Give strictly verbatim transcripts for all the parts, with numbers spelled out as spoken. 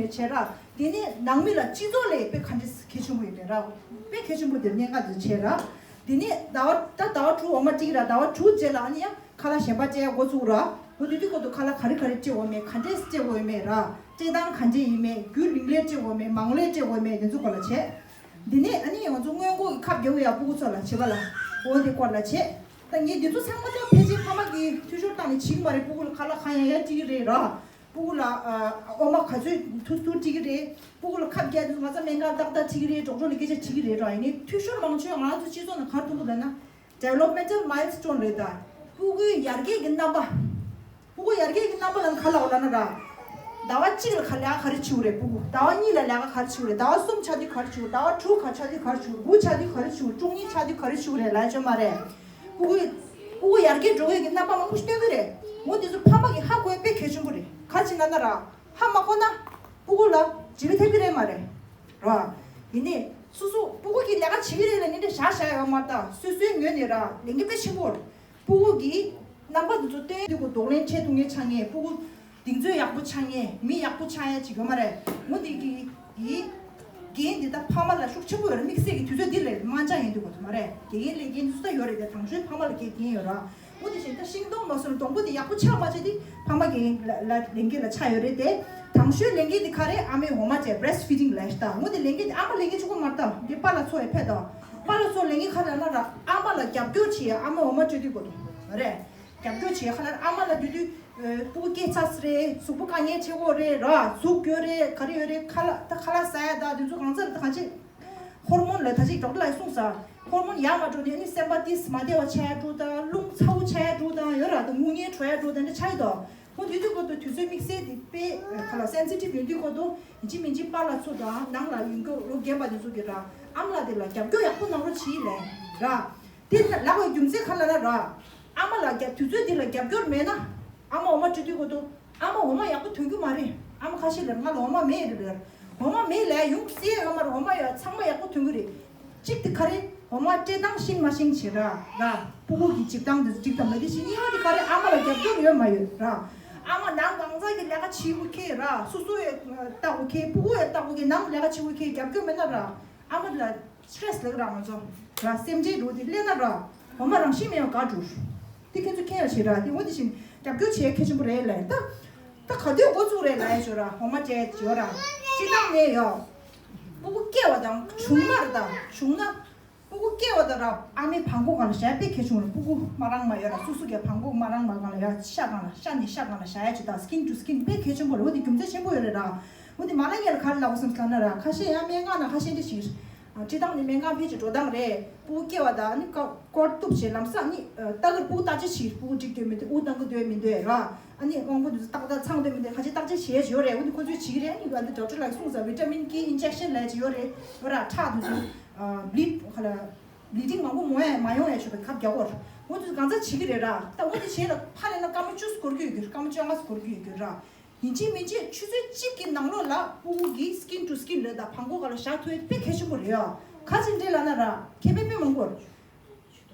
བྱས་ར། དེ་ནས་ནང་མི་ལ་སྤྱི་ཚོགས་ལ་དཔེ་ག་འདྲ་གལ་ཆེན་པོ་ཡོད་རེད་ར། དཔེ་གལ་ཆེན་པོ་དེ་གནད་འགག་དེ་བྱས་ར། དེ་ནས་ཟླ་བ་ད་ཟླ་བ་དྲུག་འོ་མ་སྤྲད་ར། ཟླ་བ་དྲུག་རྗེས་ལ་ཨ་ནི་ཡང་ཁ་ལག་གཞན་པ་སྤྲད་ཡ་འགོ་བཙུགས་ར། འོ་དེ་དུས་སྐབས་དུ་ཁ་ལག་ག་རེ་ག་རེ་སྤྲད་དགོས་མེད། ག་འདྲས་སྤྲད་དགོས་མེད་ར། སྤྲད་སྟངས་ག་འདྲས་ཡིན་མེད། རྒྱུན་རིང་ལས་སྤྲད་དགོས་མེད། མང་ལས་སྤྲད་དགོས་མེད། དེ་ཚོ་སྐོར་ལ་བྱས། འདི་ནས་ཨ་ནི་ང་ཚོ་སྔོན་འགོག་གི་ཁབ་རྒྱག་ཡ་སྤུ་གུ་ཚོ་ལ་བྱེད་པ་ལ། འོ་དེ་སྐོར་ལ་བྱས། ད་ངས་འདི་ཚོ་ཚང་མ་ད་ཕལ་ཆེར་ཕ་མ་གིས་འཐུས་ཤོར་བཏང་ནས་བྱེད་ཀྱི་མ་རེད། སྤུ་གུ་ལ་ཁ་ལག་གང་ཡང་ཡང་སྤྲད་ཀྱི་རེད་ར། སྤུ་གུ་ལ་ཨ་འོ་མ་ག་ཚོད་ཐུར་ཐུར་སྤྲད་ཀྱི་རེད། སྤུ་གུ་ལ་ཁབ་རྒྱག་དུས་ང་ཚོ་སྨན་ཁང་ཏག་ཏག་ཁྲིད་ཀྱི་རེད། ཌོག་ཊར་ལ་སྐད་ཆ་དྲིས་ཀྱི་རེད་ར། ཡིན་ནའི་འཐུས་ཤོར་མང་ཆེ་བ་ང་ཚོ་སྤྱི་ཚོགས་ནང་ག་རེ་མཐོང་གི་འདུག་ལབ་ན། Developmental milestone རེད་ད། སྤུ་གུའི་ཡར་རྒྱས་ཀྱི་རྣམ་པ། སྤུ་གུ་ཡར་རྒྱས་ཀྱི་རྣམ་པ་ལ་ག་ལབ་ལབ་ན་ར། ཟླ་བ་གཅིག་ལ་ག་ལས་ཀ་ག་རེ་བྱེད་དགོས་རེད། སྤུ་གུ་ཟླ་བ་གཉིས་ལ་ལས་ཀ་ག་རེ་བྱེད་དགོས་རེད། ཟླ་བ་གསུམ་ཆགས་དུས་ག་རེ་བྱེད་དགོས། ཟླ་བ་དྲུག་ག་ཆགས་དུས་ག་རེ་བྱེད་དགོས། དགུ་ཆགས་དུས་ག་རེ་བྱེད་དགོས། བཅུ་གཉིས་ཆགས་དུས་ག་རེ་བྱེད་དགོས་རེད་ལབ་ཡ་ཅོ་མ་རེད། སྤུ་གུ་སྤུ་གུ་ཡར་རྒྱས་འགྲོ་ཡས་ཀྱི་རྣམ་པ་མང་པོ་ཞིག་སྟོན་གྱི་རེད། འོ་དེ་ཚོ་ཕ་མ་གིས་ཧ་གོ་ཡ་དཔེ་གལ་ཆེན་པོ་རེད། ག་ཅི་ལབ་ན་ར། ཧ་མ་གོ་ན་སྤུ་གུ་ལ་བྱེད་པ་ཐེབས་ཀྱི་རེད་མ་རེད། ར། ཡིན་ནའི་སོ་སོ་སྤུ་གུ་གིས་ལས་ཀ་བྱེད་ཀྱི་རེད་ལབ་ནས་འདྲ་བཞག་བཞག་ཡོད་མ་རེད་ད། སོ་སོའི་ངོས་ནས་ར་ལས་འགན་དཔེ་ཆེན་པོ་རེད། སྤུ་གུ་གིས་རྣམ་པ་འདི་ཚོ་སྟོན་དུས་གདོང་ལེན་བྱེད་ཐུབ་མཁན་ཆགས་མཁན། སྤུ་གུ་གདེང་ཚོད་ཡག་པོ་ཆགས་མཁན། མི་ཡག་པོ་ཆགས་ཡ་ཅིག་ཡོད་མ་རེད། འོ་འདི་གི་གི་འགན་འདི་ད་ཕ་མ་ལ་ཤུགས་ཆེན་པོ་ཡོད་རེད། དམིགས་བསལ་གྱི་དུས་ཚོད་འདི་ལས་དམའ་འཇགས་ཡིན་དུས་གོ་ཐུབ་མ་རེད། དགེ་རྒན་ལས་འགན་འདི་ཚོ་ད་ཡོད་རེད་དེ། དང་ཤོས་ཕ་མ་ལ་འགན་འགན་ཡོད་ར། འོ་དེ་བཞིན་ད་ཤིང་སྡོང་མ་སོན་སྡོང་པོ་དེ་ཡག་པོ་ཆགས་མ་ཆགས་དེ་ཕ་མ་གི་ལ་ལ་ལས་འགན་ལ་ཆགས་ཡོད་རེད་དེ། དང་ཤོས་ལས་འགན་དེ་ག་རེ། ཨ་མའི་འོ་མ་སྤྲད། breast feeding ལབ་ཤི་ད། འོ་དེ་ལས་འགན་དེ་ཨ་མ་ལས་འགན་ཆུང་ཀུ་མ་རེད་ད། དེ་པཱ་ལགས་ཚོ་ཡི་ཕེབས་ད། པཱ་ལགས་ཚོ་ལས་འགན་ག་རེ་ལབ་ན་ར། ཨ་མ་ལ་རྒྱབ་སྐྱོར་བྱེད་ཡ། ཨ་མའི་འོ་མ་སྤྲོད་དུས་གོ་ཐུབ་མ་རེད། རྒྱབ་སྐྱོར་བྱེད་ཡ་ག་རེ་ལབ་ན། ཨ་མ་ལ་དུས་དུས་ཨ་སྤུ་གུ་སྐྱེས་ཚར་རེད། གཟུགས་པོ་དཀའ་ངལ་འཕྲད་ཀྱི་ཡོད་རེད་ར། ཟུག་ཡོད་རེད། ག་རེ་ཡོད་རེད། ཁ་ལག་ད་ཁ་ལག་ཟ་ཡ་ད་དེ་ཚོ་གང་ཚར་ད་གང་ཅི། ཧོར་མོན་ལ་ད་ཅིག་ཌོག་ཊར་ལ་གསུངས་ས། ཧོར་མོན་ཡར་མར་འགྲོ་དུས་ཨ་ནི་སེམས་པ་ཏིས་མ་བདེ་བ་ཆགས་ཡ་འགྲོ་དང་། རླུང་ཚ་བོ་ཆགས་ཡ་འགྲོ་དང་ཡོད་ར། ད་ངུ་ངལ་བྲོ་ཡ་འགྲོ་དང་འདྲ་ཆགས་ཡོད་དོ། ཁོང་དུས་དུས་སྐབས་དུ་དུས་ཚོད་དམིགས་བསལ་དེ་དཔེ་ག་ལ་སེན་སི་ཊིབ་ཡོད་དུས་སྐབས་དུ་ཡིན་གཅིག་མིན་གཅིག་པཱ་ལགས་ཚོ་དང་ནང་ལ་ཡོད་མཁན་ལོ་རྒན་པ་དེ་ཚོ་གིས་ར། ཨ་མ་ལགས་དེ་ལ་རྒྱབ་སྐྱོར་ཡག་པོ་གནང་རོགས་བྱེད་ལབ་ར། དེ་ལ་ལབ་པའི་རྒྱུ་མཚན་ག་རེ་ལབ་ན་ར། ཨ་མ་ལགས་རྒྱབ་དུས་ཚོད་དེ་ལ་རྒྱབ་སྐྱོར་མེད་ན། ཨ་མ་འོ་མ་སྤྲོད་དུས་སྐབས་དུ་ཨ་མ་འོ་མ་ཡག་པོ་འཐུང་གི་མ་རེད། ཨ་མ་ཁ་ཤས་ལ་ང་ལ་འོ་མ་མེད་རེད་ལབ། འོ་མ་མེད་ལབ་ཡོང་སྲིད་ཡོད་མ་རེད། འོ་མ་ཡ་ཚང་མ་ཡག་པོ་འཐུང་གི་རེད། གཅིག་དེ་ག་རེ། འོ་མ་སྤྲད་སྟངས་ཤེས་མ་ཤེས་བྱེད་ར་ར། སྤུ་གུ་གི་འཇིབ་སྟངས་དེ་ཚོ་འགྲིག་དང་མ་འགྲིག་ཤེས། གཉིས་པ་དེ་ག་རེ། ཨ་མ་ལ་རྒྱབ་སྐྱོར་ཡོད་མ་ཡོད་ར། ཨ་མ་ནང་གང་ཟག་གི་ལས་ཀ་བྱེད་དགོས་ཁེལ་ར། སོ་སོ་ཡ་ལྟ་དགོས་ཁེལ། སྤུ་གུ་ཡ་ལྟ་དགོས་ཁེལ། ནང་ལས་ཀ་བྱེད་དགོས་ཁེལ། རྒྱབ་སྐྱོར་མེད་ན་ར། ཨ་མ་དེ་ལ་སི་ཊེ་རེ་སི་ལབ་ར། ང་ཚོ་ར་སེམས་ཁྲལ་འགྲོ་དེ་སླེབས་ན་ར། འོ་མ་རང་བཞིན་མེད་པ་དགའ་འགྲོ། དེ་ཁྱེད་ཚོ་མཁྱེན་ཡ་བྱེད་ར། དེ་འོ་དེ་བཞིན་རྒྱབ་སྐྱོར་བྱེད་ཡ་གལ་ཆེན་པོ་རེད་ལབ། ད་ད་ག་དུས་འགོ་བཙུགས་རེད་ལབ་ཡ་ཅོ་ར། འོ་མ་སྤྲད་ཅོ་ར། སྤྱི་བཏང་ནས་ཡ། སྤུ་གུ་སྐྱེ་བ་དང་བྱུང་ན་ར། ད་བྱུང་ན། སྤུ་གུ་སྐྱེ་བ་དང་ར་ཨ་མའི་བྲང་ཁོག་སྒང་ལ་བཞག་དཔེ་གལ་ཆེན་པོ་རེད། སྤུ་གུ་དམར་རིང་མ་ཡོད་ར། སོ་སོ་གི་བྲང་ཁོག་དམར་རིང་མ་སྒང་ལ་ཡ། ཤ་སྒང་ལ། ཤ་ནས་ཤ་སྒང་ལ་བཞག་ཡ་ཅིག་དང་། skin to skin དཔེ་གལ་ཆེན་པོ་རེད། འོ་དེ་རྒྱུ་མཚན་ཆེན་པོ་ཡོད་རེད་ར། འོ་དེ་མ་ལ་ཡ་ལ་ག་རེ་ལབ་དགོས་བསམ་ལབ་ན་ར། ཁ་ཤས་ཡང་སྨན་ཁང་ནང་ཁ་ཤས་འདྲ་ཞིག་ཨ་སྤྱི་བཏང་ནས་སྨན་ཁང་ཕལ་ཆེར་འགྲོ་སྟངས་རེད། སྤུ་གུ་སྐྱེ་བ་དང་ནི་ཀ་ཀོར་གཏུབ་བྱས་ལམ་སང་ནི་ལྟ་གིར་སྤུ་གུ་བརྟག་དཔྱད་བྱེད། སྤུ་གུ་འགྲིག་འདོད་མི་འདོད། དབུགས་གཏོང་གི་འདོད་མི་འདོད་ར། ཨ་ནི་དབང་པོ་འདི་ཚོ་ཏག་ཏག་ཚང་འདོད་མི་འདོད་ཁ་ཤས་བརྟག་དཔྱད་བྱེད་ཡ་ཡོད་རེད། འོ་ནི་ཁོ་ཚོས་བྱེད་ཀྱི་རེད། ཨ་ནི་ཨ་འདི་ཌོག་ཊར་ལགས་གསུངས་ས་བི་ཊ་མིན་ཀེ་ཨིན་ཇེག་ཤན་ལབ་ཡ་ཅིག་ཡོད་རེད། ཡོད་ར། ཁྲག་འདི་ཚོ་བྷི་ལིཌ་ག་ལ་བྷི་ལི་ཌིང་མང་པོ་མ་ཡོང་ཡ་མ་ཡོང་ཡ་ཆོག་པའི་ཁབ་རྒྱག་གོ། འོ་འདི་ཚོ་གང་ཚ་བྱེད་ཀྱི་རེད་ར། ད་འོ་འདི་བྱེད་ལ་ཕར་ལས་ན་སྐར་མ་བཅུ་འགོར་གྱི་ཡོད་རྒྱུ། སྐར་མ་བཅོ་ལྔ་འགོར་གྱི་ཡོད་རྒྱུ་ར། ཡིན་གཅིག་མིན་གཅིག་ཆུ་ཚོད་གཅིག་གི་ནང་ལོགས་ལ་སྤུ་གུ་གི་skin to skin རེད་ད། བྲང་ཁོག་སྒང་ལ་བཞག་ཐུབ་ཡ་དཔེ་གལ་ཆེན་པོ་རེད་ཡ། ག་ཅི་འདྲ་ལབ་ན་ར། ཁེ་ཕན་དཔེ་མང་པོ་རེད།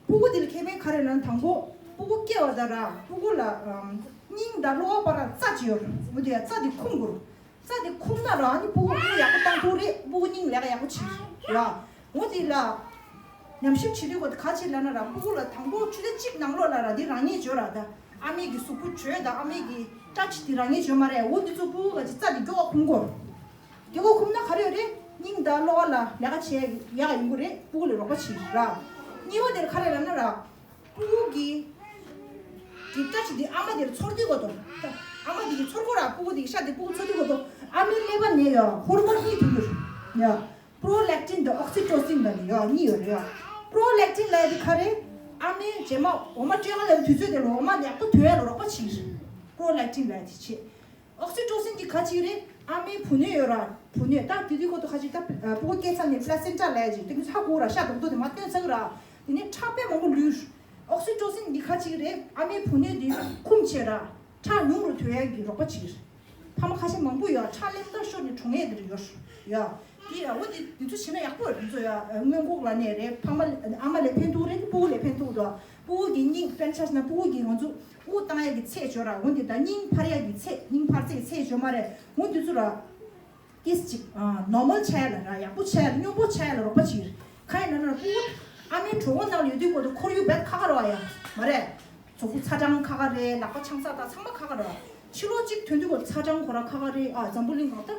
སྤུ་གུ་དེ་ལ་ཁེ་ཕན་ག་རེ་ལབ་ན། དང་པོ་སྤུ་གུ་སྐྱེ་བ་དང་ར། སྤུ་གུ་ལ་ཨམ་སྙིང་དང་གློ་བ་བར་རྩ་ཅིག་ཡོད་རེད། འོ་དེ་རྩ་དེ་ཁུམ་དགོས་རེད། རྩ་དེ་ཁུམ་ན་ར་ནི་སྤུ་གུ་སྤུ་གུ་ཡག་པོ་བཏང་ཐུབ་རེད། སྤུ་གུ་སྙིང་ལས་ཀ་ཡག་པོ་བྱེད་ར། འོ་དེ་ལ་ཉམས་ཞིབ་བྱེད་དུས་ག་ཅི་ལབ་ན་ར། སྤུ་གུ་ལ་དང་པོ་ཆུ་ཚོད་གཅིག་ནང་ལོགས་ལ་ར་དེ་རང་ཉིད་བྱོས་ར། ད་ཨ་མའི་གི་གཟུགས་པོ་བྱོས་དང་ཨ་མའི་གི་ཊ་ཆི་དེ་རང་ཉིད་བྱོས་མ་རེད། འོ་དེ་ཚོ་སྤུ་གུ་ག་ཅི་རྩ་དེ་མགྱོགས་པ་ཁུམ་དགོས། དེ་གོ་ཁུམ་ན་ག་རེ་ཡོད་རེད། སྙིང་དང་གློ་བ་ལ་ལས་ཀ་བྱེད་ཡག་ཡོང་གི་རེད། སྤུ་གུ་ལ་རོགས་པ་བྱེད་ར། གཉིས་པ་དེར་ག་རེ་ལབ་ན་ར། སྤུ་གུ་གི་གི་ཊ་ཆི་དེ་ཨ་མ་དེར་ཚོར་དུས་གོ་དོ། ཨ་མ་དེ་གི་ཚོར་གོ་ར། སྤུ་གུ་དེ་གི་ཤ་དེ་སྤུ་གུ་ཚོར་དུས་གོ་དོ། ཨ་མའི་ཀླད་པ་ནས་ཡ་ཧོར་མོན་གཉིས་ཐོན་གྱི་རེད་ཡ། པྲོ་ལེག་ཊིན་དང་ཨོག་སི་ཊོ་སིན་ལབ་ནས་ཡ་གཉིས་ཡོད་རེད་ཡ། པྲོ་ལེག་ཊིན་ལབ་ཡ་དེ་ག་རེ། ཨ་མའི་རྗེས་མ་འོ་མ་སྤྲད་ག་ལབ་དུས་ཚོད་དེ་ལ་འོ་མ་ཡག་པོ་ཐོན་ཡ་ལ་རོགས་པ་བྱེད་ཀྱི་རེད། པྲོ་ལེག་ཊིན་ལབ་ཡ་དེ་བྱེད། ཨོག་སི་ཊོ་སིན་གྱིས་ག་བྱེད་ཀྱི་རེད། ཨ་མའི་བུ་སྣོད་ཡོད་ར། བུ་སྣོད་ད་དེ་དུས་ཁོ་ཚོ་ག་བྱེད། ད་སྤུ་གུ་སྐྱེས་ཚར་ནས་པ་ལེ་སེན་ཊ་ལབ་ཡ་ཅིག་དེ་ཚོ་ཧ་གོ་ར། ཤ་རྡོག་རྡོག་དེ་མར་བཏོན་ཚར་གི་ར། དེ་ནས་ཁྲག་དཔེ་མང་པོ་ལུས། ཨོག་སི་ཊོ་སིན་གྱིས་ག་བྱེད་ཀྱི་རེད། ཨ་མའི་བུ་སྣོད་དེ་ཁུམ་བྱེད་ར། ཁྲག་ཉུང་རུ་ཐོན་ཡ་གི་རོགས་པ་བྱེད་ཀྱི་རེད། ཕ་མ་ཁ་ཤས་མང་པོ་ཡོད། ཁྲག་ལེན་ད་ཤོར་ནས་གྲོངས་ཡས་དེ་རེད་ཡོད་ཡ། དེ་ཡ་འོ་དེ་དེ་ཚོ་བྱས་ན་ཡག་པོ་རེད། དེ་ཚོ་ཡ་སྔོན་འགོག་ལབ་ནས་རེད། ཕ་མ་ཨ་མ་ལ་ཕན་ཐོགས་རེད། སྤུ་གུ་ལ་ཕན་ཐོགས་འདུག་སྤུ་གུ་གི་སྙིང་དཔེར་ན་ཆ་བཞག་ན་སྤུ་གུ་གི་ང་ཚོ་དབུགས་བཏང་ཡ་གི་ཚད་ཅིག་ཡོད་ར། འོ་དེ་ད་སྙིང་འཕར་ཡ་གི་ཚད། སྙིང་འཕར་ཚད་ཀྱི་ཚད་ཅིག་ཡོད་མ་རེད། འོ་དེ་ཚོ་ར། ཏིས་ཅིག་ནོར་མལ་ཆགས་ཡ་ལ་ར། ཡག་པོ་ཆགས་ཡ་ལ། སྙོམས་པོ་ཆགས་ཡ་ལ་རོགས་པ་བྱེད། གང་ཡིན་ན་ར། སྤུ་གུ་ཨ་མའི་གྲོད་ཁོག་ནང་ལ་ཡོད་དུས་སྐབས་དུ་ཁོར་ཡུག་རྦད་ཁག་ཁག་རེད་བ་ཡ། མ་རེད། གཟུགས་པོ་ཚ་གྲང་ཁག་ཁག་རེད། ལག་པ་ཆང་ས་དང་ཚང་མ་ཁག་ཁག་རེད་བ། ཕྱི་ལོགས་གཅིག་ཐོན་དུས་སྐབས་ཚ་གྲང་ཁོ་ར་ཁག་ཁག་རེད། ཨ། འཛམ་བུ་གླིང་གང་ལྟར་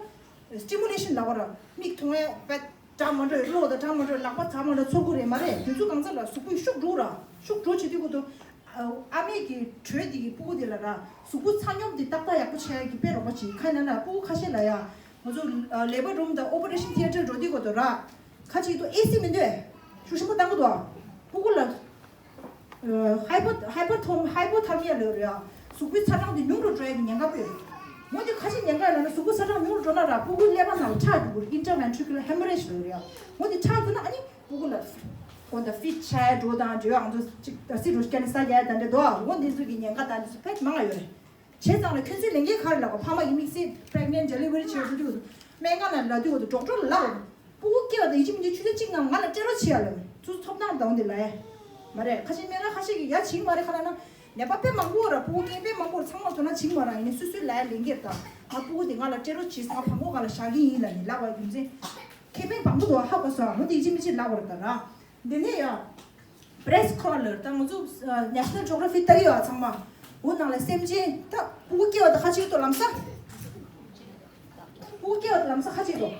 སི་ཊི་མུ་ལེ་ཤན་ལབ་པ་ར། མིག་མཐོང་ཡ་རྦད་གྲང་མ་འགྲོ། གློ་དང་གྲང་མ་འགྲོ། ལག་པ་ཚ་མ་འགྲོ། ཚོར་གི་རེད། མ་རེད། དེ་ཚོ་གང་ཚ་ལ་གཟུགས་པོ་ཤུགས་འགྲོ་ར། ཤུགས་འགྲོ་བྱེད་དུས་སྐབས་དུ་ཨ་མའི་གི་དྲོད་དེ་གི་སྤུ་གུ་དེ་ལ་ར། གཟུགས་པོ་ཚ་སྙོམས་དེ་ཏག་ཏག་ཡག་པོ་བྱས་ཀྱི་དཔེ་རོགས་པ་བྱེད། གང་ཡིན་ན་སྤུ་གུ་ཁ་ཤས་ལ་ཡ། ང་ཚོ་ལེ་བར་རུམ་དང་ཨོ་པ་རེ་ཤན་ཐི་ཡེ་ཊར་འགྲོ་དུས་སྐབས་དུ་ར། ཁ་ཅིག་ཏུ་ཨེ་སི་མི་འདུག་ཤུགས་ཆེན་པོ་བཏང་གི་འདུག་སྤུ་གུ་ལ་ཧའི་པོ་ཧའི་པོ་ཐོམ་ཧའི་པོ་ཐར་མི་ཡ་ལབ་རེད་ཡ། གཟུགས་པོའི་ཚ་གྲང་དེ་ཉུང་རུ་འགྲོ་ཡ་གི་ཉེན་ཁ་ཡོད། འོ་དེ་ཁ་ཤས་ཉེན་ཁ་ཡོད་ལབ་ན། གཟུགས་པོ་ཚ་གྲང་ཉུང་རུ་འགྲོ་ན་ར། སྤུ་གུ་ཀླད་པ་ནང་ལ་ཁྲག་རྒྱུག་གི་རེད། ཨིན་ཊར་ཝེན་ཊི་རི་ཀུ་ལར་ཧེ་མོ་རེཇ་ལབ་རེད་ཡ། འོ་དེ་ཁྲག་རྒྱུག་ན་ཨ་ནི་སྤུ་གུ་ལ་ཁོ་ད་ཕིཊ་ཆགས་འགྲོ་དང་འགྲོ། ང་ཚོ་ཅིག་ད་སི་འགྲོ་སྐྱ་ནི་ས་རྒྱ་དང་འདྲ་འདུག་འོ་འདི་ཚོ་གི་ཉེན་ཁ་དང་འདི་ཚོ་ཕེད་མང་ང་ཡོད་རེད། བྱས་ཙང་ལ་ཁྱོད་ཚོའི་ལས་འགན་ག་རེ་ལབ་པ། ཕ་མ་གི་དམིགས་བསལ་པི་རེག་ནེན་ཊི་ཌེ་ལི་ཝ་རི་བྱེད་འགྲོ་དུས་སུ་སྨན་ཁང་ནང་ལ་དུས་སུ་ཌོག་ཊར་ལ་ལབ། སྤུ་གུ་སྐྱེ་བ་དང་ཡིན་གཅིག་མིན་གཅིག་ཆུ་ཚོད་གཅིག་ནང་ང་ལ་སྤྲད་རོགས་བྱེད་ཡ་ལབ། ཚུར་ཐོབ་ཐང་དང་དེ་ལ་ཡ། མ་རེད། ཁ་ཤས་སྨན་ར་ཁ་ཤས་ཀྱིས་ཡ་བྱེད་ཀྱི་མ་རེད། ག་ལབ་ན་ནད་པ་དཔེ་མང་པོ་ར། སྤུ་གུ་སྐྱེ་དཔེ་མང་པོ་ར། ཚང་མ་དོ་སྣང་བྱེད་ཀྱི་མ་རེད། ཡིན་ནའི་སོ་སོའི་ལ་ཡ་ལས་འགན་རེད། ད་ང་སྤུ་གུ་དེ་ང་ལ་སྤྲད་རོགས་བྱེད། ང་བྲང་ཁོག་སྒང་ལ་བཞག་གི་ཡིན་ལབ་ནས་ལབ་པ་རྒྱུ་མཚན་ཁེ་ཕན་མང་པོ་འདུག་ཧ་གོ་སོང་། འོ་དེ་ཡིན་གཅིག་མིན་གཅིག་ལབ་དགོས་རེད་ད་ར། འདི་ནས་ཡ། བྷི་རེ་སི་ཀོ་ལར་ད་ང་ཚོ་ནེ་ཤ་ནལ་ཇོ་གྷ་ར་ཕི་ལྟ་གི་ཡོད་ཚང་མ། འོ་ནང་ལ་སེམས་ཅན་ད་སྤུ་གུ་སྐྱེ་བ་དང་ཁ་ཅིག་ཏུ་ལམ་སང་། སྤུ་གུ་སྐྱེ་བ་དང་ལམ་སང་ཁ་ཅིག་ཏུ།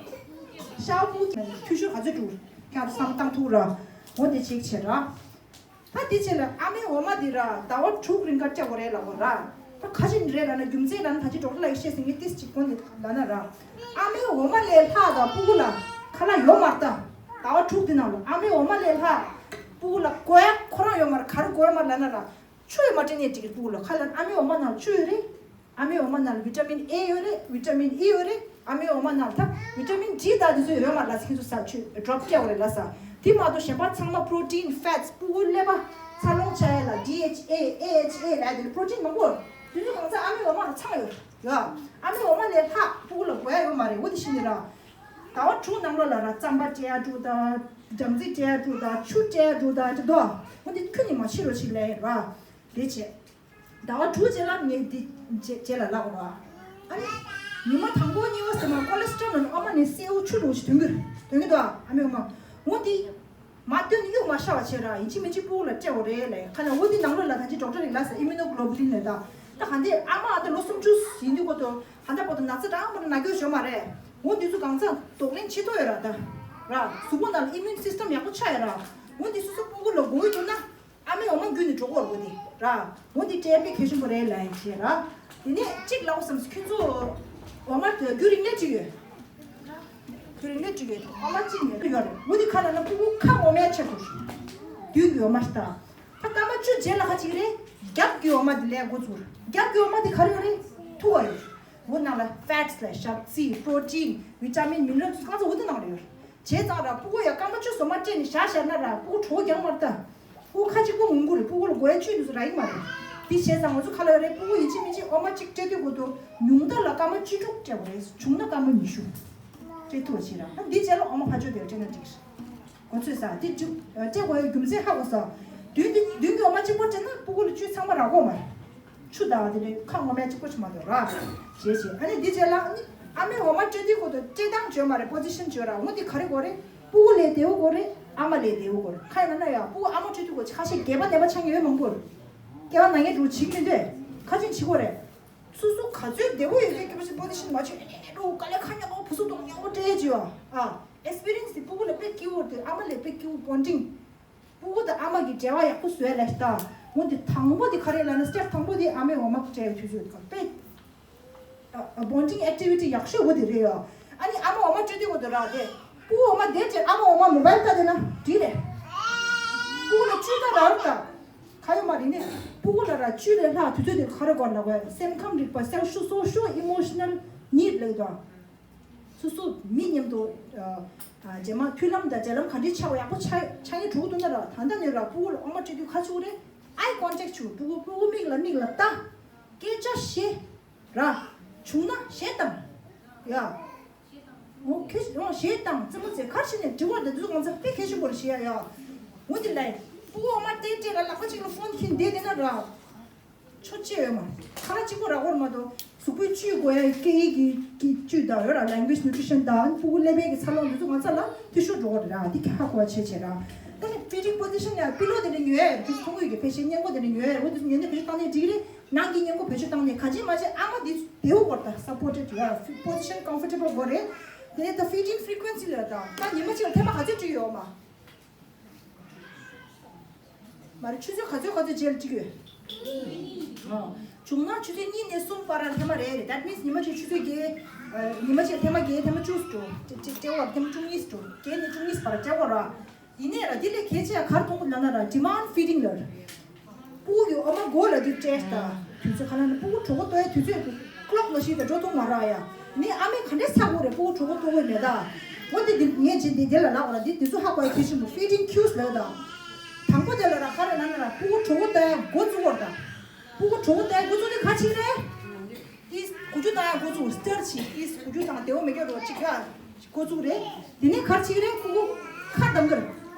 ཤ་སྤུ་གུ་འཐུས་ཤོར་ག་ཚོད་འགྲོ་ཁྱེད་ཚོ་བསམ་བཏང་ཐུབ་ར། འོ་དེ་ཅིག་བྱེད་ར། ད་དེ་བྱས་ལ་ཨ་མའི་འོ་མ་འདི་ར་ཟླ་བ་དྲུག་རིང་ག་སྤྲད་དགོས་རེད་ལབ་དགོས་ར། ད་ག་ཅི་རེད་ལབ་ན་རྒྱུ་མཚན་ལབ་ན་ད་ཅི་ཌོག་ཊར་ལགས་ཀྱིས་བཤད་ཟིན་གི་ཏིས་ཅིག་གོ་ནི་ལབ་ན་ར། ཨ་མའི་འོ་མ་ལས་ལྷག་ག་སྤུ་གུ་ལ་ཁ་ལག་ཡོད་མ་རེད་ད། ཟླ་བ་དྲུག་འདི་ནང་ལ་ཨ་མའི་འོ་མ་ལས་ལྷག་སྤུ་གུ་ལ་དགོས་ཡ་ཁོ་རང་ཡོད་མ་རེད། ག་རེ་དགོས་ཡ་མ་རེད་ལབ་ན་ར། ཆུ་ཡོད་མ་སྤྲད་ནས་འགྲིག་གི་སྤུ་གུ་ལ། ཁ་ལག་ཨ་མའི་འོ་མ་ནང་ཆུ་ཡོད་རེད། ཨ་མའི་འོ་མ་ནང་ལ་བི་ཊ་མིན་ཨེ་ཡོད་རེད། བི་ཊ་མིན་ཨི་ཡོད་རེད། ཨ་མའི་འོ་མ་ནང་ད་བི་ཊ་མིན་ཌི་དང་དེ་ཚོ་ཡོད་མ་རེད་ལ། ཁྱེད་ཚོ་ཟ་ཆུ་ཌོབ་སྐྱེ་བ་རེད་ལ་ཟ། དེ་མ་གཏོགས་གཞན་པ་ཚང་མ་པྲོ་ཊིན་ཕེ་ཊི་སྤུ་གུ་ཀླད་པ་འཚར་ལོངས་བྱ་ཡ་ལ་ཌི་ཨེཆ་ཨེ་ཨེ་ཨེཆ་ཨེ་ལབ་དེ་པྲོ་ཊིན་མང་པོ་ཡོད། དེ་ཚོ་གང་ཚ་ཨ་མའི་འོ་མ་ལ་ཚང་ཡོད་ཡ། ཨ་མའི་འོ་མ་ལས་ལྷག་སྤུ་གུ་ལ་དགོས་ཡ་ཡོད་མ་རེད། འོ་དེ་བཞིན་ནི་ར། ཟླ་བ་དྲུག་ནང་ལོགས་ལ་ར་རྩམ་པ་སྤྲད་ཡ་དྲུག་དང་། སྦྲང་རྩི་སྤྲད་ཡ་དྲུག་དང་། ཆུ་སྤྲད་ཡ་དྲུག་དང་དེ་འདུག་འོ་དེ་ཁྱོན་ནས་མ་ཕྱི་རོགས་ཅིག་ལབ་ཡ་ར། དེ་བྱས། ཟླ་བ་དྲུག་རྗེས་ལ་ངས་འདི་རྗེས་རྗེས་ལ་ལབ་རོགས། ཨ་ནི། ཉི་མ་དང་པོ་གཉིས་པ་ཟེར་མ་ཀོ་ལེ་སི་ཊོ་རོལ་ཨ་མ་ནས་སེའུ་ཆུ་འདྲ་བོ་ཞིག་ཐོན་གྱི་རེད། ཐོན་གྱི་འདུག་ཨ་མའི་འོ་མ། འོ་འདི། མ་བཏོན་ནས་གཡུག་མ་ཤ་བ་བྱས་ར། ཡིན་གཅིག་མིན་གཅིག་སྤུ་གུ་ལ་སྤྲད་དགོས་རེད་ལབ། ཁ་ན་འོ་འདི་ནང་ལོགས་ལ་ད་ཅི་ཌོག་ཊར་རིགས་ལ་ཟེར་ཨི་མུ་ནོ་གྷི་ལོ་བུ་ལིན་ལབ་ད། ད་ག་འདི་ཨ་མ་ཨ་ད་ལོ་སུམ་ཅུ་ཡིན་དུས་གོ་ཏོ། ཧ་ད་པོ་ཏོ་ན་ཚ་རང་མ་ན་རྒྱུ་བྱོས་མ་རེད། འོ་འདི་ཚོ་གང་ཚ་གདོང་ལེན་བྱེད་ཐུབ་ཡོད་ར་ད། ར། གཟུགས་པོ་ནང་ལ་ཨི་མུན་སིས་ཊམ་ཡག་པོ་ཆགས་ཡོད་ར། འོ་འདི་སོ་སོ་སྤུ་གུ་ལ་དགོས་ཀྱི་འདུག་ན། ཨ་མའི་འོ་མ་བརྒྱུད་ནས་འགྲོ་གི་ཡོད་རེད་པ་དེ་ར། འོ་འདི་སྤྲད་པའི་གལ་ཆེན་པོ་རེད་ལབ་ཡིན་བྱས་ར། དེ་ནས་གཅིག་ལབ་བསམ་སོང་། ཁྱོད་ཚོ་འོ་མ་དེ་རྒྱུན་རིང་ནས་སྤྲད་ཡོད། རྒྱུན་རིང་ནས་སྤྲད་ཡོད། འོ་མ་གཅིག་ནས་ཡོད་རེད། འོ་འདི་ག་ལབ་ན་སྤུ་གུ་ཁ་ངོ་མའི་ཆེད་དུ། མདུན་གྱི་འོ་མ་ཞིག་དང་། ད་སྐར་མ་བཅུ་རྗེས་ལ་ཁ་ཅིག་རེད། རྒྱབ་ཀྱི་འོ་མ་དེ་ལས་འགོ་ཚུགས། རྒྱབ་ཀྱི་འོ་མ་དེ་ག་རེ་ཡོད་རེད། ཐུག་པ་ཡོད། འོ་ནང་ལ་ཕེ་ཊི་ལ་ཞག་རྩི་པྲོ་ཊིན་བི་ཊ་མིན་མི་ནི་རལ་གང་ཚོ་འོ་དེ་ནང་ལ་ཡོད། བྱས་ཙང་ར་སྤུ་གུ་ཡ་སྐར་མ་བཅུ་སོ་མ་སྤྲད་ནས་བཞག་བཞག་ན་ར་སྤུ་གུ་གྲོད་ཁོག་རྒྱག་མ་རེད་ད། སྤུ་གུ་ཁ་གཅིག་པོ་ངུ་གི་རེད། སྤུ་གུ་ལ་དགོས་ཡ་བཅུད་དེ་ཚོ་རག་གི་མ་རེད། དེ་བྱས་ཙང་ང་ཚོ་ག་ལབ་ཡོད་རེད། སྤུ་གུ་ཡིན་གཅིག་མིན་གཅིག་འོ་མ་གཅིག་སྤྲད་དུས་སྐབས་དུ་ཉུང་མཐའ་ལ་སྐར་མ་བཅུ་དྲུག་སྤྲད་དགོས་རེད། ཆུང་ན་སྐར་མ་ཉི་ཤུ་སྤྲད་ཐུབ་པ་བྱེད་ར། ཨ་འདི་རྗེས་ལ་འོ་མ་ཕར་ཕྱོགས་དེར་སྤྲད་ན་འགྲིག་གི་རེད། གོ་ཚོད་ས་དེ་བཅུ་སྤྲད་དགོས་ཡ་རྒྱུ་མཚན་ཧ་གོ་ས། མདུན་དེ་མདུན་གྱི་འོ་མ་གཅིག་པོ་སྤྲད་ན་སྤུ་གུ་ལ་བཅུད་ཚང་མ་རག་གི་མ་རེད། ཆུ་དང་དེ་ནས་ཁ་ངོ་མའི་གཅིག་པོ་ཆུ་མ་གཏོགས་ར། བྱས་བྱས་ཨ་ནི་འདི་བྱས་ལ་ཨ་ནི་ཨ་མའི་འོ་མ་སྤྲད་དུས་སྐབས་དུ་སྤྲད་སྟངས་བརྗོད་མ་རེད། པོ་ཟི་ཤན་བརྗོད་ར། འོ་འདི་ག་རེ་དགོས་རེད། སྤུ་གུ་ལས་བདེ་བོ་དགོས་རེད། ཨ་མ་ལས་བདེ་བོ་དགོས་རེད། ག་ཡིན་ན་ཡང་སྤུ་གུ་ཨ་མ་སྤྲད་དུས་སྐབས་ཁ་ཤས་སྐེད་པ་ནད་པ་ཆགས་མཁན་ཡོད་མང་པོ་རེད། སྐེད་པ་ན་མཁན་འདྲ་བོ་བྱེད་ཀྱི་མི་འདུག་ཁ་ཅིག་བྱེད་དགོས་རེད། སོ་སོ་ག་ཚོད་བདེ་བོ་ཡོད་ཚད་སྐེད་པ་ཞིག་པོ་ཟི་ཤན་མ་བྱེད་ཨེ་འགྲོ་དཀའ་ལས་ཁ་ཉག་པོ་བུ་སུ་གཏོང་ཉག་པོ་སྤྲད་ཀྱི་ཡོད། ཨ་ཨེག་སི་པི་རི་ཡན་སི་དེ་སྤུ་གུ་ལ་དཔེ་སྐྱིད་པོ་རེད། ཨ་མ་ལས་དཔེ་སྐྱིད་པོ་བོན་ཌིང་། སྤུ་གུ་དང་ཨ་མ་གི་འབྲེལ་བ་ཡག་པོ་བཟོས་ལ་ཤི་ད། འོ་འདི་དང་པོ་འདི་ག་རེ་ལབ་ན་སི་ཊེབ་དང་པོ་འདི་ཨ་མའི་འོ་མ་སྤྲད་པའི་དུས་ཚོད་དང་དཔེ། བོན་ཌིང་ཨེག་ཊི་བི་ཊི་ཡག་ཤོས་འོ་འདི་རེད་ཡ། ཨ་ནི་ཨ་མ་འོ་མ་སྤྲད་དུས་འོ་འདི་རག་དེ། སྤུ་གུ་འོ་མ་དེ་སྤྲད་ཨ་མ་འོ་མ་མོ་བལ་ལྟ་དེ་ན་འགྲིག་རེད། སྤུ་གུ་ལ་བཅུད་ད་རག་ད། ག་ཡོད་མ་རེད་ནི། སྤུ་གུ་ལ་ར་བཅུད་ལས་ལྷག་དུས་ཚོད་འདི་ག་རེ་དགོས་ལབ་དགོས། སེམས་ཁམས་རིག་པ་སེལ་ཤུ་སོ་ཤོ་ཨི་མོ་ཤི་ནལ་ནིཌ་ལབ་དང་། སོ་སོ་མི་མཉམ་དུ་ཨ་ཨ་རྗེས་མ་མཐུན་ལམ་དང་འབྲེལ་ལམ་ག་འདྲ་ཆགས་པ་ཡག་པོ་ཆགས་ཆགས་ཡ་འགྲོ་གི་འདུག་ན་ར། ད་ལྟ་ནས་ར་སྤུ་གུ་ལ་འོ་མ་སྤྲད་དུས་ག་བྱེད་དགོས་རེད། ཨའི་ཀོན་ཊེག་བྱེད་དགོས། སྤུ་གུ་སྤུ་གུ་མིག་ལ་མིག་ལ་ལྟ། སྐད་ཆ་བཤད་ར། བྱུང་ན་གཞས་བཏང་ཡ། འོ་ཁྱོད་འོ་གཞས་བཏང་རྩེད་མོ་རྩེ་ག་རེ་བྱས་ནས་འབྲི་བ་དང་འདི་ཚོ་གང་ཚ་དཔེ་གལ་ཆེན་པོ་རེད་བཤད་ཡ་ཡ། འོ་འདི་ལ་སྤུ་གུ་འོ་མ་སྤྲད་སྤྲད་ལ་ལག་པ་གཅིག་ལ་ཕོན་འཁྱེར་བསྡད་བསྡད་ན་ར། ཆོ་ཅེས་ཡོད་མ་རེད། ཁ་ལག་གཅིག་པོ་རག་གི་རེད་མ་གཏོགས་ གཟུགས་པོའི་བཅུད་དགོས་ཡ་སྐད་ཡིག་གི་གི་བཅུད་དང་ཡོད་ར། language nutrition དང་ཕྲུ་གུ་ཀླད་པའི་གི་འཚར་ལོངས་འདི་ཚོ་ང་ཚོ་ལ་འཐུས་ཤོར་འགྲོ་གི་རེད་ར། འདི་ཧ་གོ་བ་བྱེད་བྱེད་ར། ད་ནི་feeding position ཡ་པི་ལོ་དེ་འདྲ་ཉོས་ཡ་རེད། ཚོང་ཡུལ་གི་ཕལ་ཆེར་སྔས་མགོ་དེ་འདྲ་ཉོས་ཡ་རེད། འོ་དེ་ཚོ་ཉོས་ནས་བེད་སྤྱོད་བཏང་ནས་འགྲིག་གི་རེད། ནང་གི་སྔས་མགོ་བེད་སྤྱོད་བཏང་ནས་ག་ཅི་མ་བྱེད། ཨ་མ་འདི་བདེ་བོ་དགོས་ར། ད་supported ཡོད་ར། position comfortable དགོས་རེད། དེ་ནས་ད་feeding frequency ལ་ད་ད་ཉི་མ་གཅིག་ལ་ཐེངས་མ་ག་ཚོད་སྤྲད་ཡོད་མ། མ་རེད། ཆུ་ཚོད་ག་ཚོད་ག་ཚོད་རྗེས་ལ་སྤྲད་ཡོད། ཨ། བྱུང་ན་ཆུ་ཚོད་གཉིས་ནས་གསུམ་བར་ལ་ཐེངས་མ་རེ་རེ། that means ཉི་མ་གཅིག་ཆུ་ཚོད་བརྒྱད། ཨ། ཉི་མ་གཅིག་ཐེངས་མ་བརྒྱད། ཐེངས་མ་བཅུ་སྤྲད། སྤྲད་སྤྲད་པ་ཐེངས་མ་བཅུ་གཉིས་སྤྲད། བརྒྱད་ནས་བཅུ་གཉིས་བར་སྤྲད་པ་ར། ཡིན་ནའི་ར་འདི་ལས་གལ་ཆེ་ཡ་ག་རེ་མཐོང་གི་ལབ་ན་ར། demand feeding ལབ་ར། ཕྲུ་གུ་གི་ཨ་མ་མགོ་ལ་འདི་སྤྲད་ད། དུས་ཚོད་ག་ལ་ནི་ཕྲུ་གུ་གྲོད་ཁོག་ལྟོགས་ཡ་དུས་ཚོད་ཀློག་ནང་བཞིན་དུ་འགྲོ་ཐུབ་མ་རག་ཡ། ནི་ཨ་མས་ག་འདྲས་ཟ་དགོས་རེད། ཕྲུ་གུ་གྲོད་ཁོག་ལྟོགས་ཡོད་མེད་ད། འོ་དེ་འདི་ངས་ཅི་འདི་དེ་ལ་ལབ་པ་ར། འདི་འདི་ཚོ་ཧ་གོ་ཡ་གལ་ཆེན་པོ། feeding cues ལབ་ད། དང་པོ་དེ་ལ་ར་ག་རེ་ལབ་ན་ར། ཕྲུ་གུ་གྲོད་ཁོག་ལྟོགས་ཡ་འགོ་བཙུགས་པ་རེད་ད། ཕྲུ་གུ་གྲོད་ཁོག་ལྟོགས་ཡ་འགོ་བཙུགས་ནི་ག་ཅིག་རེད། ཏིས་འགུལ་སྐྱོད་བཏང་ཡ་འགོ་བཙུགས། སི་ཊར་བྱེད། ཏིས་འགུལ་སྐྱོད་བཏང་། བདེ་བོ་མེད་སྐྱོ་རོ་གཅིག་ཡ་འགོ་བཙུགས་རེད། དེ་ནས་ག་རེ་བྱེད་ཀྱི་རེད། ཕྲུ་གུ་ཁ་གདངས་ཀྱི་རེད།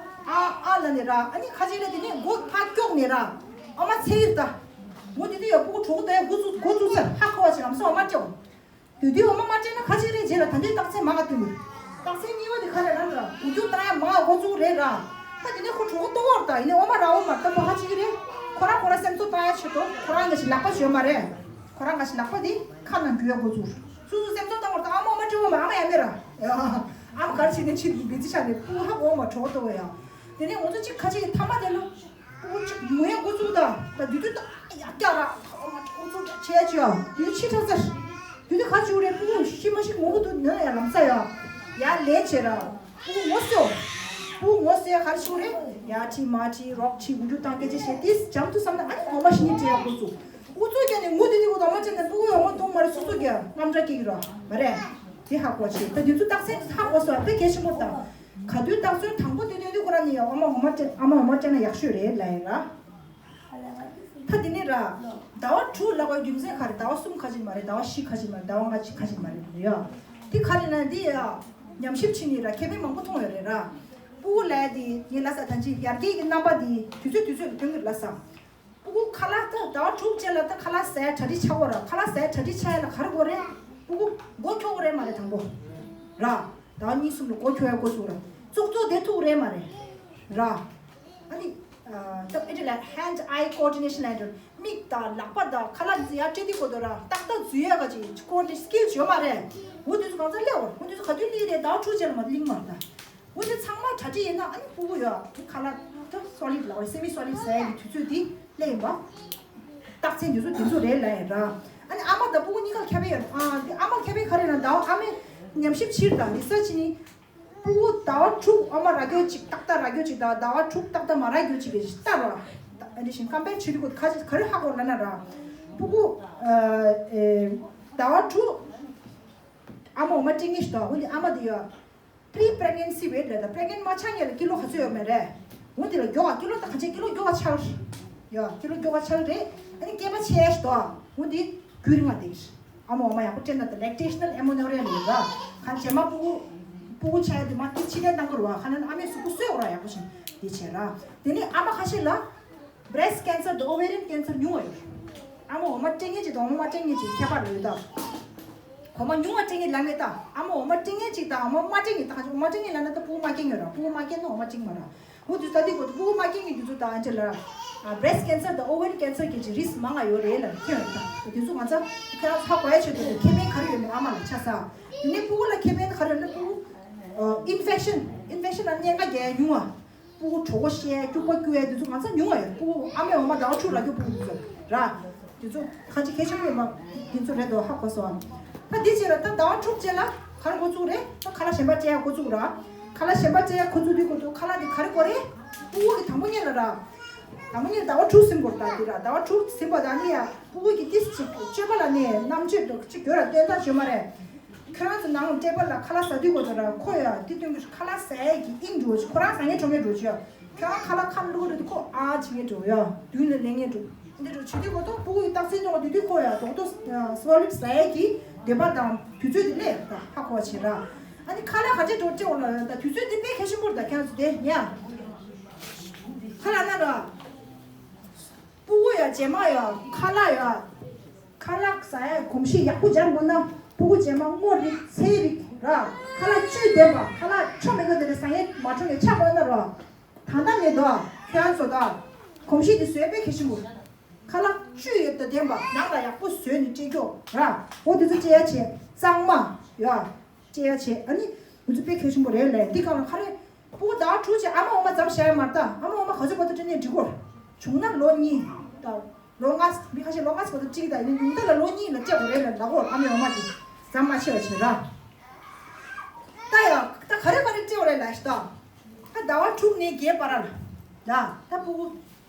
ཨ་ཨ་ལབ་ནས་ར། ཨ་ནི་ག་རེ་བྱེད་ཀྱི་རེད། དེ་ནས་མགོ་ཕར་ཀྱོག་ནས་ར། ཨ་མ་འཚོལ་གྱི་རེད་ད། འོ་དེ་དུས་ཡ་ཕྲུ་གུ་གྲོད་ཁོག་ལྟོགས་ཡ་འགོ་བཙུགས། འགོ་བཙུགས་ཚར། ཧ་གོ་བ་བྱེད། ལམ་སང་ཨ་མ་སྤྲད། དེ་དུས་ཨ་མ་མ་སྤྲད་ན་ག་རེ་བྱེད་ཀྱི་རེད། རྗེས་ལ་ད་འདི་རྟགས་མཚན་མང་ང་བསྟན་གྱི་རེད། རྟགས་མཚན་གཉིས་པ་དེ་ག་རེ་ལབ་ན་ར། འགུལ་སྐྱོད་བཏང་ཡ་མང་ང་འགོ་བཙུགས་རེད་ར། ད་དེ་ནས་ཁོ་གྲོད་ཁོག་ལྟོགས་པ་རེད་ད། ཡིན་ནའི་ཨ་མ་ར་ཨ་མ་ལྟ་བུ་ག་རེ་བྱེད་ཀྱི་རེད། ཁོ་རང་ཁོ་རང་སེམས་ཚོར་བཏང་ཡ་ཆེད་དུ་ཁོ་རང་གི་ཞིག་ལག་པ་ཡོད་མ་རེད། ཁོ་རང་གི་ཞིག་ལག་པ་དེ་ཁ་ནང་འགུལ་ཡ་འགོ་བཙུགས། སོ་སོ་སེམས་ཚོར་བཏང་བ་རེད་ད། ཨ་མ་ཨ་མ་སྤྲད་པ་མ། ཨ་མ་ཡ་མེད་ར། ཨ་མ་ག་རེ་བྱེད་ནས་ཕྱིར་འབད་རྩིས་ཆགས་ནས་ཕྲུ་གུ་ཧ་གོ་མ། གྲོད་ཁོག་ལྟོགས་པ་ཡ། དེ་ནས་ང་ཚོ་གཅིག་ག་རེ་བྱེད་ཀྱི། མཐའ་མ་དེ་ལ་ཕྲུ་གུ་གཅིག་ཉུང་ཡ་འགོ་བཙུགས་ད། ད་དེ་དུས་ད་ཡར་རྒྱག་ར། ཨ་མ་འགོ་བཙུགས་བྱས་བྱས་ཡ། དེ་དུས་ཕྱི་དྲགས་ཚར། དེ་དུས་ག་རེ་བྱེད་ཀྱི་རེད། ཕྲུ་གུ་ཤི་མ་ཤི་ངོ་གི་འདུག་ན་ཡ། ལམ་སང་ཡ་ཡར་ལེན་བྱས་ར། ཕྲུ་གུ་ངོ་གསོ། ཕྲུ་གུ་ངོ་གསོ་ཡ་ག་རེ་བྱེད་ཀྱི་རེད། ཡར་ཁྲིད་མར་ཁྲིད། རོགས་ཁྲིད། འུ་འདྲ་བཏང་། སྐད་ཆ་བཤད། དེ་འཇམ་ཐུབ་བསམ་ན་ཨ་ནི་འོ་མ་ཞིག་སྤྲད་ཡ་འགོ་བཙུགས། འུ་ཚོ་ཀྱང་ནི་ངུ་དེ་དེ་གོ། འོ་མ་སྤྲད་ན་ཕྲུ་གུ་ཡང་ངུ་འདུག་མ་རེད། སོ་སོ་ཀྱང་དངངས་སྐྲག་སྐྱེ་གི་ར་མ་རེད། དེ་ཧ་གོ་བྱེད། ད་དེ་ཚོ་རྟགས་མཚན་ཧ་གོ་སོང་། དཔེ་གལ་ཆེན་པོ་དང་། ག་དུས་རྟགས་མཚན་དང་པོ་དེ་སྟོན་དུས་ཁོ་རང་ནི་ཡང་ཨ་མ་འོ་མ་སྤྲད། ཨ་མ་འོ་མ་སྤྲད་ན་ཡག་ཤོས་རེད་ལབ་ཡིན་ར། ད་དེ་ནས་ར། ཟླ་བ་དྲུག་ལབ་པའི་རྒྱུ་མཚན་ག་རེ། ཟླ་བ་གསུམ་ག་ཅིག་མ་རེད། ཟླ་བ་བཞི་ག་ཅིག་མ་རེད། ཟླ་བ་ལྔ་ཅིག་ག་ཅིག་མ་རེད་ཡ། དེ་ག་རེ་ན་འདི་ཡ་ཉམས་ཞིབ་བྱས་ནས་ར་ཁེ་ཕན་མང་པོ་མཐོང་ཡོད་རེད་ར། ཕྲུ་གུ་ལབ་ཡ་དེ་ངས་ལབ་ས། ད་ཅི་ཡར་རྒྱས་ཀྱི་རྣམ་པ་དེ་དུས་ཚོད་དུས་ཚོད་ལ་སྟོན་གྱི་ལབ་ས། ཕྲུ་གུ་ཁ་ལག་ད་ཟླ་བ་དྲུག་ཅན་ལ་ད་ཁ་ལག་ཟ་ཡ་གྲ་སྒྲིག་ཆགས་པ་ར། ཁ་ལག་ཟ་ཡ་གྲ་སྒྲིག་ཆགས་ཡ་ལ་ག་རེ་དགོས་རེད། ཕྲུ་གུ་མགོ་འཁྱོག་གི་རེད་མ་རེད། དང་པོ་ར། ཟླ་བ་གཉིས་གསུམ་ལ་མགོ་འཁྱོག་ཡ་འགོ་ཚུགས་ར། ཙོག་ཙོག་བསྡད་ཐུབ་ཀྱི་རེད་མ་རེད་ར། ཨ་ནི། ཨ། ད་ཨེ་འདྲ་ལ་hand eye coordination ལབ་འདྲ། མིག་དང་ལག་པ་དང་ཁ་ལག་འཛིན་ཡ་སྤྲད་དུས་གོ་དོ་ར། ཏག་ཏག་འཛུལ་ཡ་ག་ཅིག་coordination skills ཡོད་མ་རེད། འོ་དེ་ཚོ་གང་ཚ་སླེབས་འོ། འོ་དེ་ཚོ་ག་དུས་སླེབས་རེད། ཟླ་བ་དྲུག་ཅན་ལ་མ་གླེང་མ་རེད་ད། འོ་དེ་ཚང་མ་གྲ་སྒྲིག་ཡིན་ན་ཨ་ནི་ཕྲུ་གུ་ཡ་ཁ་ལག་ད་solid ལབ་རེད། semi solid ཟ་ཡ་གི་དུས་ཚོད་དེ་སླེབས་ཡིན་པ། རྟགས་མཚན་དེ་ཚོ་དེ་ཚོ་རེད་ལབ་ཡིན་ར། ཨ་ནི་ཨ་མ་དང་ཕྲུ་གུ་གཉིས་ཀ་ལ་ཁེ་ཕན་ཡོད། ཨ་དེ་ཨ་མ་ལ་ཁེ་ཕན་ག་རེ་ན། ཟླ་བ་ཨ་མས་ཉམས་ཞིབ་བྱས་ར་ད་research ནི། ཕྲུ་གུ་ཟླ་བ་དྲུག་འོ་མ་རག་རྒྱུ་ཅིག་ཏག་ཏག་རག་རྒྱུ་ཅིག་དང་ཟླ་བ་དྲུག་ཏག་ཏག་མ་རག་རྒྱུ་ཅིག་གི་ལྟ་ར། ཨ་དེ་བཞིན་compare བྱེད་དུས་ག་ག་རེ་ཧ་གོ་ལབ་ན་ར། ཕྲུ་གུ་ཨ་ཨེ་ཟླ་བ་དྲུག་ཨ་མ་འོ་མ་སྤྲད་མཁན་ཞིག་དང་། འོ་དེ་ཨ་མ་དེ་ཡ་pre pregnancy weight རེད་ད། pregnant མ་ཆགས་སྔོན་ལ་ཀི་ལོ་ག་ཚོད་ཡོད་མེད་རེད། འོ་དེ་ལ་མགྱོགས་ཀ་ཀི་ལོ་ད་ག་ཚོད་ཀི་ལོ་མགྱོགས་ཀ་ཆགས་རེད། ཡ་ཀི་ལོ་མགྱོགས་ཀ་ཆགས་རེད། ཨ་ནི་སྐེད་པ་ཆེ་ཞིག་དང་། འོ་དེ་རྒྱུན་རིང་བ་དེ། ཨ་མ་འོ་མ་ཡག་པོ་སྤྲད་ན་ད་lactational amenorrhea ལབ་ར། གང་རྗེས་མ་ཕྲུ་གུ་ཕྲུ་གུ་ཆགས་ཡ་དེ་མ་དེ་ཕྱི་ལན་གཏང་དགོས་རེད་བ། གང་ལབ་ན་ཨ་མའི་གཟུགས་པོ་གསོ་ར་ཡག་པོ་ཞིག་དེ་བྱས་ར། དེ་ནས་ཨ་མ་ཁ་ཤས་ལ་breast cancer དང་ovarian cancer ཉུང་བ་ཡོད། ཨ་མ་འོ་མ་སྤྲད་མཁན་ཅིག་དང་འོ་མ་མ་སྤྲད་མཁན་ཅིག་ཁྱད་པར་ཡོད་ད། འོ་མ་ཉུང་བ་སྤྲད་མཁན་ལབ་མེད་ད། ཨ་མ་འོ་མ་སྤྲད་མཁན་ཅིག་དང་འོ་མ་མ་སྤྲད་མཁན། ད་འོ་མ་སྤྲད་མཁན་ལབ་ན་ད་ཕྲུ་གུ་མ་སྐྱེས་ཡོད་ར། ཕྲུ་གུ་མ་སྐྱེས་ན་འོ་མ་སྤྲད་མ་ར། འོ་དུས་ད་དེ་གོ་ཕྲུ་གུ་མ་སྐྱེས་མཁན་དེ་ཚོ་དང་ཨ་ཅེ་ལ་breast cancer དང་ovarian cancer གི་ཅིག་risk མང་ང་ཡོད་རེད་ལབ་ཁྱོད་ཡོད་ད། དེ་ཚོ་ང་ཚོ་ཁྱོད་རང་ཚོ་ཧ་གོ་ཡ་ཆེད་དུ་ཁེ་ཕན་ག་རེ་ཡོད་མེད་ཨ་མ་ལ་ཆ་ས། དེ་ནས་ཕྲུ་གུ་ལ་ཁེ་ཕན་ག་རེ་ཡོད་ན་ཕྲུ་གུ་infection infection ལ་གཉན་ཁ་རྒྱག་ཡ་ཉུང་བ། ཕྲུ་གུ་གྲོད་ཁོག་བཤལ་ཡ་སྐྱུག་པ་སྐྱུག་ཡ་དེ་ཚོ་ང་ཚོ་ཉུང་བ་ཡོད། ཕྲུ་གུ་ཨ་མའི་འོ་མ་ཟླ་བ་དྲུག་རག་རྒྱུ་ཕྲུ་གུ་དེ་ཚོ་ར། དེ་ཚོ་ཁ་ཅིག་གལ་ཆེན་པོ་ཡིན་པ་དེ་ཚོ་རེད་དོ། ཧ་གོ་སོང་ཨ། ད་འདི་བྱས་ལ་ད་ཟླ་བ་དྲུག་རྗེས་ལ་ག་རེ་འགོ་བཙུགས་རེད། ད་ཁ་ལག་གཞན་པ་སྤྲད་ཡ་འགོ་བཙུགས་ར། ཁ་ལག་གཞན་པ་སྤྲད་ཡ་འགོ་བཙུགས་དུས་འགོ་ཚུགས་ཁ་ལག་དེ་ག་རེ་དགོས་རེད། ཕྲུ་གུ་གི་དང་པོ་ཉིད་ལ་ར། དང་པོ་ཉིད་ཟླ་བ་དྲུག་ཟིན་དགོས་རེད། ད་དེ་ར་ཟླ་བ་དྲུག་ཟིན་པ་ད་ནི་ཡ་ཕྲུ་གུ་གི་ཏིས་ཅིག་སྤྱོད་པ་ལ་ནི་རྣམ་དཔྱོད་འགྲོ་ཅིག་ཡོད་ར། བསྟན་སྟངས་ཡོད་མ་རེད། ཁྱོད་རང་ཚོ་ནང་སྤྲད་པ་ལ་ཁ་ལག་ཟ་དུས་གོ་ཚོད་ར་ཁོ་ཡ་དེ་སྟོན་གི་ཁ་ལག་ཟ་ཡས་ཀྱི་དབྱིངས་འགྲོ་ཅིག་ཁོ་རང་ཟ་ངེས་འགྲོ་ངེས་འགྲོ་ཅིག་ཡ། ཁྱོད་རང་ཁ་ལག་ཁ་བླུགས་རེད་ཁོ་ཨ་བྱེད་ངེས་འགྲོ་ཡ། མདུན་ལ་ལེན་ངེས་འགྲོ། འདི་འགྲོ་བྱེད་དུས་གོ་ཚོད་ཕྲུ་གུ་ཡི་རྟགས་མཚན་སྟོན་ག་དུས་དུས་ཁོ་ཡ་ཏོག་ཏོག་solid ཟ་ཡས་ཀྱི་འདོད་པ་དང་དུས་ཚོད་དེ་སླེབས་ད་ཧ་གོ་བ་བྱེད་ར། ཨ་ནི་ཁ་ལག་ག་ཚོད་འགྲོ་སྤྲད་འོང་ལ་ད་དུས་ཚོད་འདི་དཔེ་གལ་ཆེན་པོ་རེད། ད་ཁྱོད་རང་ཚོ་དེ་ཉ་ཁ་ལག་ན་ར། ཕྲུ་གུ་ཡ་རྗེས་མ་ཡ་ཁ་ལག་ཡ། ཁ་ལག་ཟ་ཡ་གོམས་གཤིས་ཡག་པོ་སྦྱར་དགོས་ན། ཕྲུ་གུ་རྗེས་མ་སྔོ་རིགས་ཚལ་རིགས་ར། ཁ་ལག་བཅུད་ལྡན་པ། ཁ་ལག་ཆོ་མི་དགོས་དེ་འདྲ་ཟ་ཡ་མ་འཕྲོད་ནས་ཆགས་དགོས་ན་ར། ད་ལྟ་ནས་དོ་ཁྱེད་རང་ཚོ་དང་གོམས་གཤིས་དེ་བཟོས་པའི་གལ་ཆེན་པོ། ཁ་ལག་བཅུད་ཡོད་དང་ལྡན་པ་ནང་ལ་ཡག་པོ་བཟོས་ནས་སྤྲད་ཀྱོག་ར། འོ་དེ་ཚོ་སྤྲད་ཡ་བྱེད། གཙང་མ་ཡ་སྤྲད་ཡ་བྱེད། ཨ་ནི་འུ་ཚོ་དཔེ་གལ་ཆེན་པོ་རེད་ལས། འདི་ག་ལ་ཁ་རེ་ཕྲུ་གུ་ཟླ་བ་དྲུག་ཅིག་ཨ་མ་འོ་མ་ཙམ་བཞག་ཡ་མ་རེད་ད། ཨ་མ་འོ་མ་ག་ཚོད་བར་དུ་སྤྲད་ནས་འགྲིག་གོ། བྱུང་ན་ལོ་གཉིས་དང་། ལོ་ལྔ། མི་ཁ་ཤས་ལོ་ལྔ་ཙམ་བར་དུ་སྤྲད་ཀྱི་ད་ཡིན་ན། ཉུང་མཐའ་ལ་ལོ་གཉིས་ལ་སྤྲད་དགོས་རེད་ལ། ལ་འོ་ཨ་མའི་འོ་མ་དེ་ཟམ་མ་ཆད་པ་བྱེད་ར། ད་ཡ་ད་ག་རེ་ག་རེ་སྤྲད་དགོས་རེད་ལ་ཤི་ད། ད་ཟླ་བ་དྲུག་ནས་བརྒྱད་བར་ལ། ཡ་ད་ཕྲུ་གུ་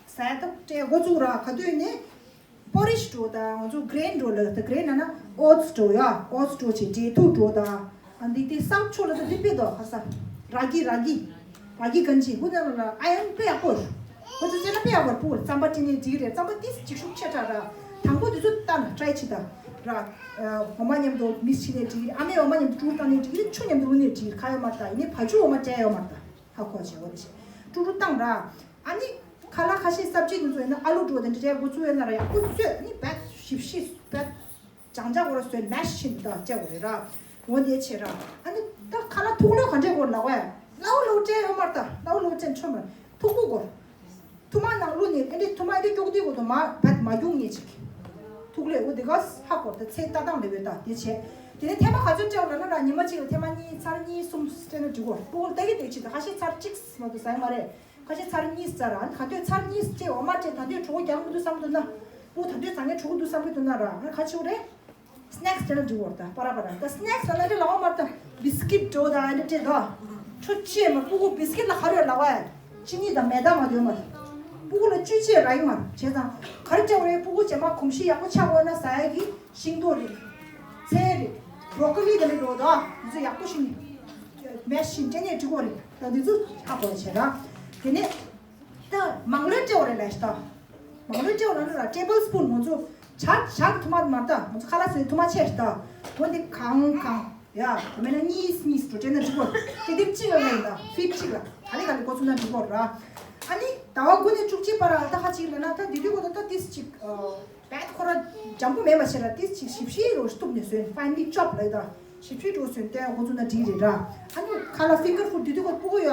ཟ་ཡ་ད་སྤྲད་འགོ་བཙུགས་ར། ག་དུས་ནས་པོ་རིཤ་འགྲོ་དང་། ང་ཚོ་གྷི་རེན་འགྲོ་ལ། ད་གྷི་རེན་ན་ན་ཨོ་ཙི་འགྲོ་ཡ། ཨོ་ཙི་འགྲོ་བྱེད། འབྲས་ཐུག་འགྲོ་དང་། ཨ་འདི་དེ་སྲོག་ཆགས་ལ་ད་འདི་དཔེ་དོ་ཁ་ས། ར་གི་ར་གི་ར་གི་གན་ཇི། ཧུ་ད་ལ་ཨ་ཡོན་དཔེ་ཡག་པོ་རེད། ཁོ་ཚོ་སྤྲད་ན་དཔེ་ཡག་པོ་རེད། ཕྲུ་གུ་རྩམ་པ་སྤྲད་ནས་འགྲིག་རེད། རྩམ་པ་ཏིས་ཅིག་ཤུགས་ཆེ་དྲགས་ར། དང་པོ་དེ་ཚོ་ལྟ་ན་ཊ་རའི་བྱེད་དང་ར། འོ་མ་མཉམ་དུ་མིག་སི་བྱས་ནས་འགྲིག་རེད། ཨ་མའི་འོ་མ་མཉམ་དུ་ཀྲུ་ཀྲུ་བཏང་ནས་འགྲིག་རེད། ཆུ་མཉམ་དུ་བླུགས་ནས་འགྲིག་རེད། ཁ་ཡོད་མ་རེད་ད། ཡིན་ནའི་བ་ཕྱུགས་འོ་མ་སྤྲད་ཡོད་མ་རེད་ད། ཧ་གོ་བྱས། འོ་དེ་བྱས་ཀྲུ་ཀྲུ་བཏང་ར། ཨ་ནི་ཁ་ལག་ཁ་ཤས་སབ་ཇི་དེ་ཚོ་ཡིན་ན་ཨ་ལུ་འགྲོ་དེ་འདྲ་འགོ་བཙུགས་ཡོད་ན་ར། ཡག་པོ་བཟོས། ཨ་ནི་བད་ཞིབ་ཞིབ་བད། ཅང་ཅང་གོ་ར་བཟོས། མེ་ཤི་ནས་ད་སྤྲད་དགོས་རེད་ར། འོ་དེ་བྱས་ར། ཨ་ནི་ད་ཁ་ལག་ཐུག་ལོས་ག་འདྲས་དགོས་ལབ་པས། སླ་བོ་སླ་བོ་སྤྲད་ཡོད་མ་རེད་ད། སླ་བོ་སླ་བོ་སྤྲད་ཆོག་མ་རེད། ཐུག་པོ་དགོས། ཐུར་མ་ནང་བླུགས་ནས་ཨེ་འདྲས་ཐུར་མ་ཨེ་འདྲས་སྐྱུག་དུས་གོ་དུ་མ་བད་མ་སྐྱུག་ངེས་ཅིག་ཐུག་ལས། འོ་དེ་ག་ཧ་གོ་ར། ད་ཚེ་ལྟ་སྟངས་ལས་བས་ད་དེ་བྱས། དེ་ནས་ཐེངས་མ་ག་ཚོད་སྤྲད་ལབ་ན་ར། ཉི་མ་གཅིག་ལ་ཐེངས་མ་གཉིས། ཚར་གཉིས་གསུམ་སྤྲད་ན་འགྲིག་གོ། ཕྲུ་གུ་ལ་ལྟ་གི་ལྟ་གི་བྱེད་ད། ཁ་ཤས་ཚར་གཅིག་མ་གཏོགས་ཟ་ཡི་མ་རེད། ཁ་ཤས་ཚར་གཉིས་ཟ་ར། ཨ་ནི་ག་དུས་ཚར་གཉིས་སྤྲད་འོ་མ་སྤྲད། ད་དུས་གྲོད་ཁོག་རྒྱགས་མི་འདུག་བསམ་འདུག་ན། ཕྲུ་གུ་ད་དུས་ཟ་མཁན་གྲོད་ཁོག་འདུག་བསམ་གི་འདུག་ན་ར། ཨ་ནི་ག་བྱེད་དགོས་རེད། སི་ནེག་སི་སྤྲད་ན་འགྲིག་གོ་ར། ད་པ་ར་པ་ར། ད་སི་ནེག་སི་ལབ་ན་དེ་ལབ་ཡོད་མ་རེད་ད། བི་སི་ཀིཊ་འགྲོ་དང་ཨ་འདྲ་སྤྲད་དོ། ཁྱོད་ཅི་ཡས་མ། ཕྲུ་གུ་བི་སི་ཀིཊ་ལ་ག་རེ་ཡོད་ལབ་པས། ཅི་ནི་དང་མེ་ད་མ་ཡོད་མ་རེད། ཕྲུ་གུ་ལ་བཅུད་ཅི་རག་གི་མ་རེད། བྱས་ཙང་ག་རེ་སྤྲད་དགོས་རེད། ཕྲུ་གུ་རྗེས་མ་གོམས་གཤིས་ཡག་པོ་ཆགས་དགོས་ན་ཟ་ཡ་གི་ཤིང་ཏོག་རིགས། ཚལ་རིགས། བྷོ་རོ་ཀོ་ལི་དེ་འདྲ་འགྲོ་དང་། འདི་ཚོ་ཡག་པོ་ཞིག་ནི་མེ་ཤི་ནས་སྤྲད་ནས་འགྲིག་གོ་རེད། ད་འདི་ཚོ་ཧ་གོ་བྱས་ར། དེ་ནས་ད་མང་ལོས་སྤྲད་དགོས་རེད་ལབ་ཤི་ད། མང་ལོས་སྤྲད་དགོས་ན་ར། ཊེ་བལ་སི་པུན། ང་ཚོ་ཇག་ཇག་གི་ཐུར་མ་མ་རེད་ད། ང་ཚོ་ཁ་ལག་བཟོ་ཡའི་ཐུར་མ་ཆེ་ཤི་ད། འོ་འདི་གང་གང་ཡ། མེད་ན་གཉིས་གཉིས་འགྲོ་སྤྲད་ན་འགྲིག་གོ། དེ་དེབ་གཅིག་ལ་ལེན་ད། ཕིཊ་གཅིག་ལ་ག་ལེ་ག་ལེ་འགོ་བཙུགས་ན་འགྲིག་གོ་ར། ཨ་ནི་ཟླ་བ་དགུ་ནས་བཅུ་གཅིག་བར་ལ་ད་ཁ་ཅིག་ལབ་ན། ད་དེ་དུས་གོ་ད་ད་ཏིས་ཅིག་བད་ཁོ་ར་འཇམ་པོ་མེད་མ་ཤེས་ར། ཏིས་ཅིག་ཞིབ་ཞིབ་རོ་གཏུབ་ནས་བཟོས། ཕའིན་ལི་ཅོབ་ལབ་ད། ཞིབ་ཞིབ་རོ་བཟོས་ཏེ་འགོ་བཙུགས་ན་འགྲིག་རེད་ར། ཨ་ནི་ཁ་ལག་ཕིང་གར་ཕུཌ་དེ་དུས་གོ་ཕྲུ་གུ་ཡ།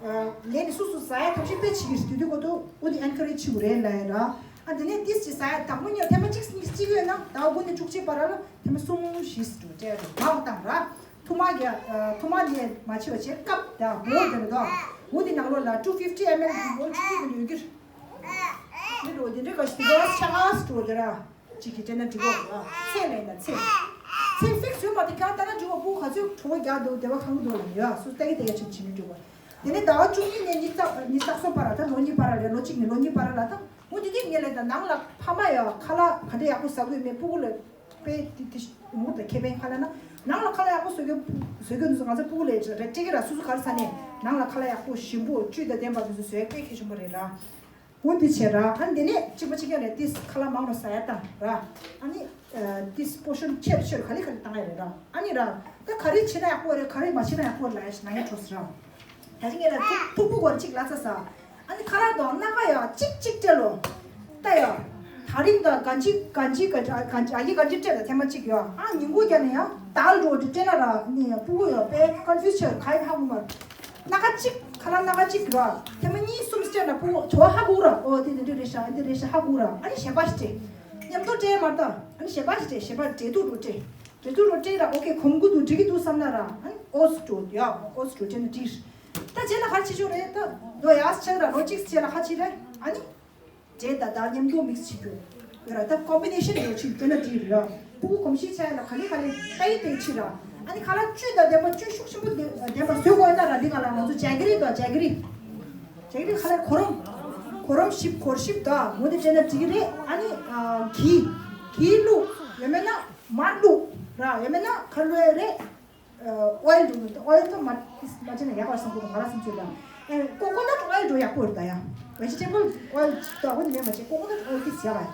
ལས་ནི་སོ་སོ་ཟ་ཡ་ཐབས་ཤེས་དཔེ་བྱེད་ཀྱི་རེད། དེ་དུས་གོ་ཏོ་འོ་དེ་ཨེན་ཁ་རེཇ་བྱེད་དགོས་རེད་ལབ་ཡ་ར། ཨ་དེ་ནས་ཏིས་ཅིག་ཟ་ཡ་དང་པོ་ཉིད་ཐེངས་མ་གཅིག་གཉིས་གཅིག་ཡོད་ན། ཟླ་བ་དགུ་ནས་བཅུ་གཅིག་བར་ལ་ཐེངས་མ་གསུམ་བཞི་འགྲོ་སྤྲད་རེད། མང་བ་བཏང་ར། ཐུར་མ་གི་ཐུར་མ་ལས་མ་བྱེད་པ་བྱས། ཀབ་དང་བོལ་དེ་རེད་དོ། འོ་དེ་ནང་ལོགས་ལ་two fifty ml གི་བོལ་བཅུ་གཅིག་གི་ཡོད་ཀྱི་རེད། འདི་འགྲོ་འདི་འདྲའི་ག་ཞིག་གི་ཆ་ག་སི་འགྲོ་དེ་ར། གཅིག་གིས་སྤྲད་ན་འགྲིག་གོ། ཚེ་ལེན་ན་ཚེ། ཚེ་ཕིག་སི་ཡོད་མ་རེད། ཁྱེད་རང་ལྟ་ན་འགྲིག་གོ། ཕྲུ་གུ་ག་ཚོད་གྲོད་ཁོག་རྒྱགས་འདུག་བདེ་བ་གང་འདུག་ལ་ཡོད། སུ་ལྟ་གི་ལྟ་གི་ཆུང་ཆུང་འགྲིག་གོ། དེ་ནས་ཟླ་བ་བཅུ་གཉིས་ནས་ཉི་ཤུ་རྩ་ཉི་ཤུ་རྩ་གསུམ་བར་ལ། ད་ལོ་གཉིས་བར་ལ་རེད། ལོ་གཅིག་ནས་ལོ་གཉིས་བར་ལ། ད་འོ་དེ་དུས་ངས་ལབ་ད། ནང་ལ་ཕ་མ་ཡ་ཁ་ལག་ག་འདྲ་ཡག་པོ་ཟ་དགོས་མེད། ཕྲུ་གུ་ལ་དཔེ་དེ་དེ་ངུ་ད་ཁེ་ཕན་ག་ལབ་ན། ནང་ལ་ཁ་ལག་ཡག་པོ་བཟོ་རྒྱུ་བཟོ་རྒྱུ་འདུག་ཟེར། ང་ཚོ་ཕྲུ་གུ་ལ་རེ་སྤྲད་ཀྱི་ར། སོ་སོ་ག་རེ་ཟ་ནས་ནང་ལ་ཁ་ལག་ཡག་པོ་ཞིམ་པོ་བཅུད་དང་ལྡན་པ་དེ་ཚོ་བཟོ་ཡ་དཔེ་གལ་ཆེན་པོ་རེད་ར། འོ་འདི་བྱས་ར། ཨ་དེ་ནས་གཅིག་པ་གཅིག་རྐྱང་ལས་ཏིས་ཁ་ལག་མང་རུ་ཟ་ཡ་བཏང་ར། ཨ་ནི་ཏིས་པོར་ཤོན་ཆེར་ཆེར་ག་ལེ་ག་ལེ་བཏང་ཡ་རེད་ར། ཨ་ནི་ར་ད་ག་རེ་བྱེད་ན་ཡག་པོ་རེད། ག་རེ་མ་བྱེད་ན་ཡག་པོ་རེད་ལབ་ཡ་ཞིག་ནང་ཡ་འཕྲོ་སི་ར། ད་ཅི་ངས་ལ་ཐུག་ཐུག་པོ་གོར་གཅིག་ལ་ཚ་ས། ཨ་ནི་ཁ་ལག་དང་སྣ་ཁ་ཡ་གཅིག་གཅིག་སྤྲད་ལོ། ད་ཡ་ད་རིང་ད་གན་ཇི་གན་ཇི་གན་ཇི་གན་ཇི་ཨ་ཡི་གན་ཇི་སྤྲད་ད་ཐེངས་མ་གཅིག་ཡ། ཨ་ཉིན་གུང་རྒྱབ་ནས་ཡ་དལ་འགྲོ་དེ་སྤྲད་ན་ར། ནི་ཡ་ཕྲུ་གུ་ཡ་དཔེ་ཀོན་ཕིའུ་སི་ཆགས། ག་ཡི་ཧ་གོ་མ་རེད། སྣ་ཁ་གཅིག་ཁ་ལག་སྣ་ཁ་གཅིག་ར། ཐེངས་མ་གཉིས་གསུམ་སྤྲད་ན་ཕྲུ་གུ་ཚོ་ཧ་གོ་ར། ཨོ་དེ་འདི་འདྲ་རེད་ཤག་འདི་རེད་ཤག་ཧ་གོ་ར། ཨ་ནི་གཞན་པ་ཞིག་སྤྲད། མཉམ་དུ་སྤྲད་མ་རེད་ད། ཨ་ནི་གཞན་པ་ཞིག་སྤྲད། གཞན་པ་འབྲེལ་གཏུག་འགྲོ་སྤྲད། འབྲེལ་གཏུག་འགྲོ་སྤྲད་ར། ཨོ་ཁེ་གོམས་ཀྱི་འདུག་འགྲིག་གི་འདུག་བསམ་ན་ར། ཨ་ནི་ཨོ་སི་འགྲོ་ཡ་ཨོ་སི་འགྲོ་སྤྲད་ན་འགྲིག་ད་རྗེས་ལ་ག་རེ་བྱེད་ཆོག་རེད་ད། ལོ་ཡག་ཆགས་ར། ལོ་གཅིག་རྗེས་ལ་ག་རེ་བྱེད་རེད། ཨ་ནི། འབྲས་དང་དལ་མཉམ་དུ་མིག་སི་བྱེད་རྒྱུ་ཡོད་ར། ད་ཀོམ་བི་ནེ་ཤན་ཡོད་ཕྱིན་དེ་ན་འགྲིག་རེད་ཡ། ཕྲུ་གུ་གོམས་གཤིས་ཆགས་ཡ་ལ་ག་ལེ་ག་ལེ་ལྟ་ཡི་ལྟ་ཡི་ཕྱིན་ར། ཨ་ནི་ཁ་ལག་བཅུད་དང་ལྡན་པ་བཅུད་ཤུགས་ཆེན་པོ་ལྡན་ལྡན་པ་བཟོ་དགོས་ན་ར། འདི་ག་ལ་ང་ཚོ་ཇེ་གི་རི་དང་ཇེ་གི་རི། ཇེ་གི་རི་ཁ་ལག་གོ་རམ། གོ་རམ་ཞིབ་གོར་ཞིབ་དང་འོ་དེ་སྤྲད་ན་འགྲིག་གི་རེད། ཨ་ནི་གི་གི་བླུགས་ཡོད་མེད་ན་མར་བླུགས་ར། ཡོད་མེད་ན་ག་རེ་བླུགས་ཡ་རེད། ཨོ་ཡིལ་འགྲོ་ནི། ཨོ་ཡིལ་ད་མ་མ་བྱས་ན་ཡག་པ་བསམ་གྱི་འདུག་ང་རང་བསམ་ཚུལ་ལ། ཨེ་ཀོ་ཀོ་ནཊ་ཨོ་ཡིལ་འགྲོ་ཡག་པོ་རེད་ད་ཡ། ཝེ་ཇི་ཊེ་བལ་ཨོ་ཡིལ་ད་འོ་ནི་མེད་མ་བྱས། ཀོ་ཀོ་ནཊ་ཨོ་ཡིལ་དེ་ཡག་པ་ཡ།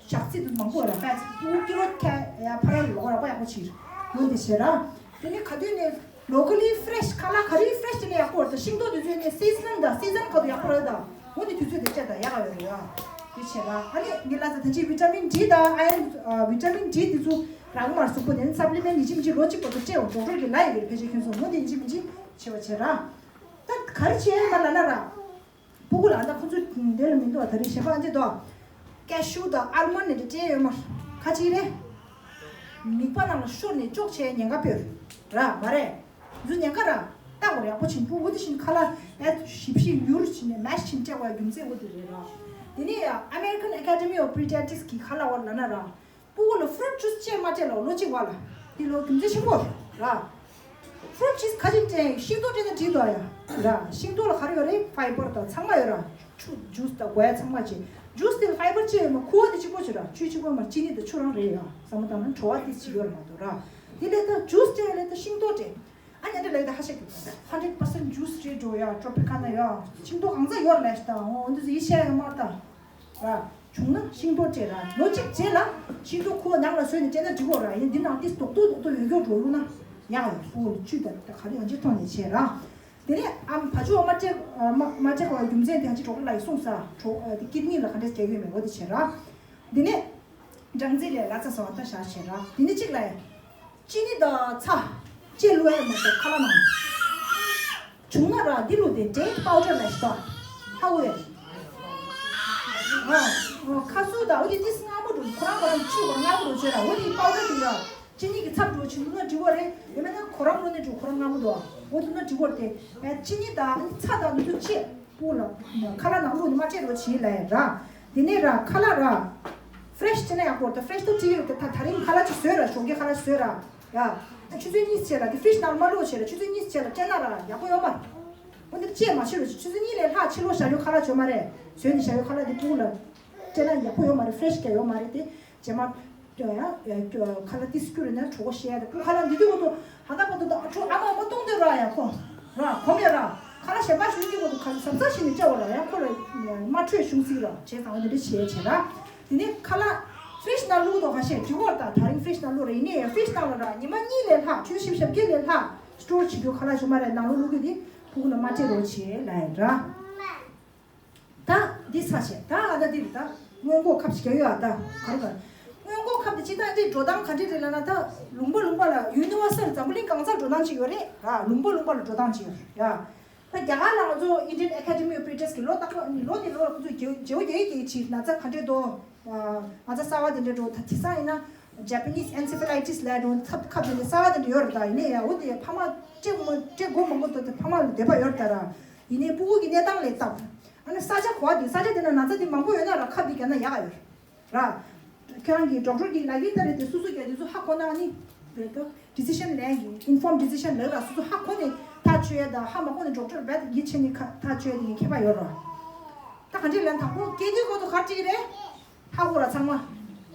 ཞག་ཚི་དུ་མང་པོ་ར། ཕ་ཚི་ཀི་ལོ་ཁ་ཡ་ཕ་ར་ལོ་ར་པ་ཡག་པོ་ཕྱིར་ཡོང་དེ་བྱེད་ར། དེ་ནི་ག་དུས་ནས་ལོ་ཀལ་ལི་ཕི་རེ་ཤི། ཁ་ལག་ག་རེ་ཕི་རེ་ཤི་དེ་ནས་ཡག་པོ་རེད་ད། ཤིང་ཏོག་དེ་ཚོ་ནས་སི་ཛ་ནལ་ད། སི་ཛ་ནལ་ག་དུས་ཡག་པོ་རེད་ད། འོ་ནི་དུས་ཚོད་དེ་སྤྲད་ད་ཡག་ཡོད་རེད་ཡ། བྱེད་ར། ཨ་ནི་ངས་ལབ་ཙང་ད་ཅི་བི་ཊ་མིན་ཌི་དང་ཨ་ཡོན་ཨ་བི་ཊ་མིན་ཌི་དེ་ཚོ་རག་མ་རེད། གཟུགས་པོ་ནས་སབ་ལི་མེན་ཊི་ཡིན་གཅིག་མིན་གཅིག་ལོ་གཅིག་བར་དུ་སྤྲད་འོ། ཌོག་ཊར་གྱིས་ལབ་ཡོད་རེད། ཕལ་ཆེར་ཁྱོད་ཚོ་ངོ་དེ་ཡིན་གཅིག་མིན་གཅིག་བྱེད་པ་བྱེད་ར། ད་ག་རེ་བྱེད་ཡ་ཡོད་མ་ལབ་ན་ར། སྤུ་གུ་ལ་ད་ཁོ་ཚོ་འདི་ལ་མི་འདུག་ད་རེས་གཞན་པ་ཨ་འདི་འདུག་ཀེ་ཤུ་དང་ཨལ་མོན་ཌི་ནས་སྤྲད་ཡོད་མ་རེད། ཁ་ཅིག་རེད། མིད་པ་ནང་ལ་ཤོར་ནས་ཅོག་བྱས་ཉེན་ཁ་སྤོས་ར་མ་རེད། འཛུ་ཉེན་ཁ་ར། ལྟ་དགོས་རེད། ཡག་པོ་བྱིན། སྤུ་གུ་འོ་དེ་བཞིན་ཁ་ལག་ཨེ་ཞིབ་ཞིབ་མྱུར་བྱིན་ནས་མེ་ཤི་བྱིན་སྤྲད་དགོས་རྒྱུ་མཚན་འོ་དེ་རེད་ར། དེ་ནས་American Academy of Pediatrics གི་ཁ་ལག་བར་ལ་ན་ར། སྤུ་གུ་ལ་ཧྥུ་རུཊ་ཇུས་སྤྲད་མ་སྤྲད་ལ་ལོ་གཅིག་བར་ལ་དེ་ལོ་རྒྱུ་མཚན་ཆེན་པོ་ར། ཧྥུ་རུཊ་ཇུས་ག་ཅིག་སྤྲད། ཤིང་ཏོག་སྤྲད་ན་འགྲིག་འདུག་ཡ་ར། ཤིང་ཏོག་ལ་ག་རེ་ཡོད་རེད། ཕའི་བར་དང་ཚང་མ་ཡོད་ར། ཆུ་ཇུས་དང་དགོས་ཡ་ཚང་མ་བྱེད། ཇུས་དེ་ལ་ཕའི་བར་ཅི་ཡོད་མ། ཁུ་བ་དེ་གཅིག་པོ་བྱེད་ར། ཆུ་གཅིག་པོ་མ་ཅི་ནི་དང་ཆུ་རང་རེད་ཡ། བསམ་བློ་བཏང་ན་བྲོ་བ་དེ་གཅིག་ཡོད་ར་མ་གཏོགས་ར། དེ་ལས་ད་ཇུས་སྤྲད་ལས་ད་ཤིང་ཏོག་སྤྲད། ཨ་ཉལ་འདྲ་ལས་ད་ཧ་ཤེས་ཀྱི་ཧན་ཌེ་རེཌ་པར་སེན་ཊི་ཇུས་རེད་འགྲོ་ཡ། ཊོ་པི་ཀ་ན་ཡ་ཤིང་ཏོག་གང་ཚ་ཡོད་ར་ལས་ཤི་ད་འོ་འདི་ཚོ་ཡི་ཤེས་ཡ་མ་ད། ར། བྱུང་ན་ཤིང་ཏོག་སྤྲད་ར། ལོ་གཅིག་རྗེས་ལ་ཤིང་ཏོག་ཁུ་བ་ནང་ལ་བཟོས་ནས་སྤྲད་ན་འགྲིག་གོ་ར། ཡིན་འདི་ནང་ཏིས་རྡོག་རྡོག་རྡོག་རྡོག་ཡོད་མཁན་འགྲོ་ཡོང་ན་ཡག་ཡོད། ཁུ་བ་བཅུད་དང་ད་ག་རེ་ཡང་ཅི་ཐོག་ནས་བྱས་ར། དེ་ནས་ཨམ་བ་ཕྱུགས་མ་སྤྲད་མ་མ་སྤྲད་པའི་རྒྱུ་མཚན་དེ་ཅི་གྲོགས་ལ་ཡི་གསུངས་ས་གྲོགས་དེ་ཀིད་ནི་ལ་ག་འདྲས་རྒྱག་ཡོད་མེད་འོ་དེ་བྱས་ར། དེ་ནས་སྦྲང་རྩི་ལས་ལ་ཚ་ཟ་བ་ད་བཞག་བྱས་ར། དེ་ནས་གཅིག་ལ་ཡ། ཅི་ནི་དང་ཚྭ། ལྕེ་བླུག་ཡ་མ་གཏོགས་ཁ་ལག་ནང་། བྱུང་ན་ར་འདི་བླུགས་ཏེ་ཌེ་ཊི་པའུ་ཌར་ལ་ཞིག་ད། ཧ་གོ་ཡ། ཨ། ཁ་ཟུར་དང་འོ་དེ་ཏིས་མངར་མོ་འགྲོ། ཁོ་རང་ཁོ་རང་ཆུ་ཁོ་རང་མངར་མོ་འགྲོ་བྱོས་ར། འོ་དེ་པའུ་ཌར་དེ་ར། ཅི་ནི་གི་ཚབ་འགྲོ་བྱུང་ན་འགྲིག་གོ་རེད། ཡོད་མེད་ན་ཁོ་རང་བླུགས་ནས་འགྲོ། ཁོ་རང་མངར་མོ་འདུག་འོ་དེ་ན་འགྲིག་གོ་རེད་དེ། ཅི་ནི་དང་ཚྭ་དང་འདི་ཚོ་ཅི། སྤུ་ལ། ཁ་ལག་ནང་བླུགས་ནས་མ་སྤྲད་རོགས་བྱེད་ལབ་ཡ་ར། དེ་ནས་ར་ཁ་ལག་ར། ཕ་རེ་ཤི་བྱས་ན་ཡག་པོ་རེད། ད་ཕ་རེ་ཤི་ད་ཅི་ཡོད་ད་ད་རིང་ཁ་ལག་ཅིག་བཟོས་ར། ཞོགས་ཀས་ཁ་ལག་ཅིག་བཟོས་ར། ཡ། ཆུ་ཚོད་གཉིས་བྱས་ལ་དེ་ཕ་རེ་ཤི་ནང་མ་བླུགས་བྱས་ལ་ཆུ་ཚོད་གཉིས་བྱས་ལ་སྤྲད་ན་ར་ཡག་པོ་ཡོད་མ་རེད། འོ་འདི་བཅད་མ་བྱེད་རོགས་བྱེད། ཆུ་ཚོད་གཉིས་ལས་ལྷག་ཕྱི་ལོགས་བཞག་རྒྱུ་ཁ་ལག་བྱོས་མ་རེད། བཟོས་ནས་བཞག་རྒྱུ་ཁ་ལག་དེ་སྤུ་ལ་སྤྲད་ན་ཡག་པོ་ཡོད་མ་རེད། ཕ་རེ་ཤི་ཀྱང་ཡོད་མ་རེད་དེ། རྗེས་མ། ཡ་ཡ་ཁ་ལག་ཏིས་སྐྱུར་ན་གྲོད་ཁོག་བཤལ་ཡ་དེ་སྤུ་ཁ་ལག་འདི་དུས་གོ་ཏོ་ཧ་ད་པ་ཏོ་ད་ཁྲོ་ཨ་མ་མ་གཏོང་དེ་ར་ཡ་ཁོ། ར་གོམ་ཡ་ར། ཁ་ལག་གཞན་པ་ཞུ་གི་གོ་ཏོ་ཁ་ལག་ཟབ་ཟབ་ཞིག་ནས་བཅའ་བ་ར་ཡ་ཁོ་ར། མ་འཕྲོད་གཞུང་སྲིད་ར་བྱས་ཙང་འདི་འདྲ་བྱས་བྱས་ར། དེ་ནས་ཁ་ལག་ཕ་རེ་ཤི་ནང་བླུགས་དོ་ཁ་ཤས་འགྲིག་གོ་ད་ད་རིང་ཕ་རེ་ཤི་ནང་བླུགས་ར། ཡིན་ནའི་ཡ་ཕ་རེ་ཤི་ནང་ལ་ར་ཉི་མ་གཉིས་ལས་ལྷག་ཆུ་ཚོད་བཞི་བཞི་བརྒྱད་ལས་ལྷག་སི་ཊོར་བྱེད་རྒྱུ་ཁ་ལག་ཞུ་མ་ར་ནང་ལོགས་བླུགས་གི་དེ་ཕྲུ་གུ་ལ་མ་སྤྲད་རོགས་བྱས་ལ་ཡ་ར། ད་འདི་ཚ་བྱས་ད་ཨ་ད་འདིར་ད་སྔོན་འགོག་ཁབ་ཅིག་རྒྱག་ཡོད་ཨ་ད་ག་རེ་ག་རེ། སྔོན་འགོག་ཁབ་དེ་ཅི་ད་འདི་འགྲོ་སྟངས་ག་འདྲ་རེད་ལབ་ན་ད་ལུང་པ་ལུང་པ་ལ་ཡུ་ནི་ཝར་སལ་འཛམ་བུ་གླིང་གང་སར་འགྲོ་སྟངས་ཅིག་ཡོད་རེད་ར། ལུང་པ་ལུང་པ་ལ་འགྲོ་སྟངས་ཅིག་ཡོད་ར། ད་རྒྱ་གར་ལ་ང་ཚོ་Indian Academy of Pediatrics གི་ལོ་ལྟར་ལོ་ནས་ལོ་ལ་ཁོ་ཚོས་བརྗེ་བོ་བརྗེ་བོ་རྒྱག་གི་ཅིག་ན་ཚ་ག་འདྲ་འདུག་ང་ཚ་གསར་བ་དེ་འདྲ་འགྲོ་ད་དེང་སང་ཡིན་ན་Japanese encephalitis ལབ་འགྲོ་ཚབ་ཁབ་དེ་འདྲ་གསར་བ་དེ་འདྲ་ཡོད་རེད། ད་ཡིན་ནའི་ཡ་འོ་དེ་ཕ་མ་སྤྲད་དགོས་མ་དགོས་ད་དེ་ཕ་མ་ལ་འདོད་པ་ཡོད་རེད་ད་ར། ཡིན་ནའི་སྤུ་གུ་གི་གནས་སྟངས་ལ་བལྟས། ཨ་ནི་ས་ཆ་གོ་བ་དེ་ས་ཆ་དེ་ན་ན་ཚ་དེ་མང་པོ་ཡོད་ན་ར་ཁབ་དེ་བརྒྱབ་ན་ཡག་ག་ཡོད་ར། ཁྱེད་རང་གི་ཌོག་ཊར་གྱིས་ལབ་ཀྱི་ད་རེད་དེ་སོ་སོ་རྒྱག་དེ་ཚོ་ཧ་གོ་ན་ཨ་ནི་རེད་ད། ཌི་སི་ཤན་ལེན་གྱི་informed decision ལབ་ར། སོ་སོ་ཧ་གོ་ནས་ཐག་ཆོད་ཡ་ད་ཧ་མ་གོ་ནས་ཌོག་ཊར་བེད་ཡིད་ཆེས་ནས་ཁ་ཐག་ཆོད་ཡ་དེ་ངས་ཁྱད་པར་ཡོད་ར། ད་ག་འདྲས་ལན་དང་པོ་སྐད་དོད་གོ་ཐོ་ག་ཅིག་རེད། ཧ་གོ་ར་ཚང་མ།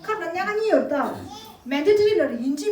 ཁབ་ལ་སྣ་ཁ་གཉིས་ཡོད་ད། མན་ཌེ་ཊོ་རི་ལ་རེད་ཡིན་གཅིག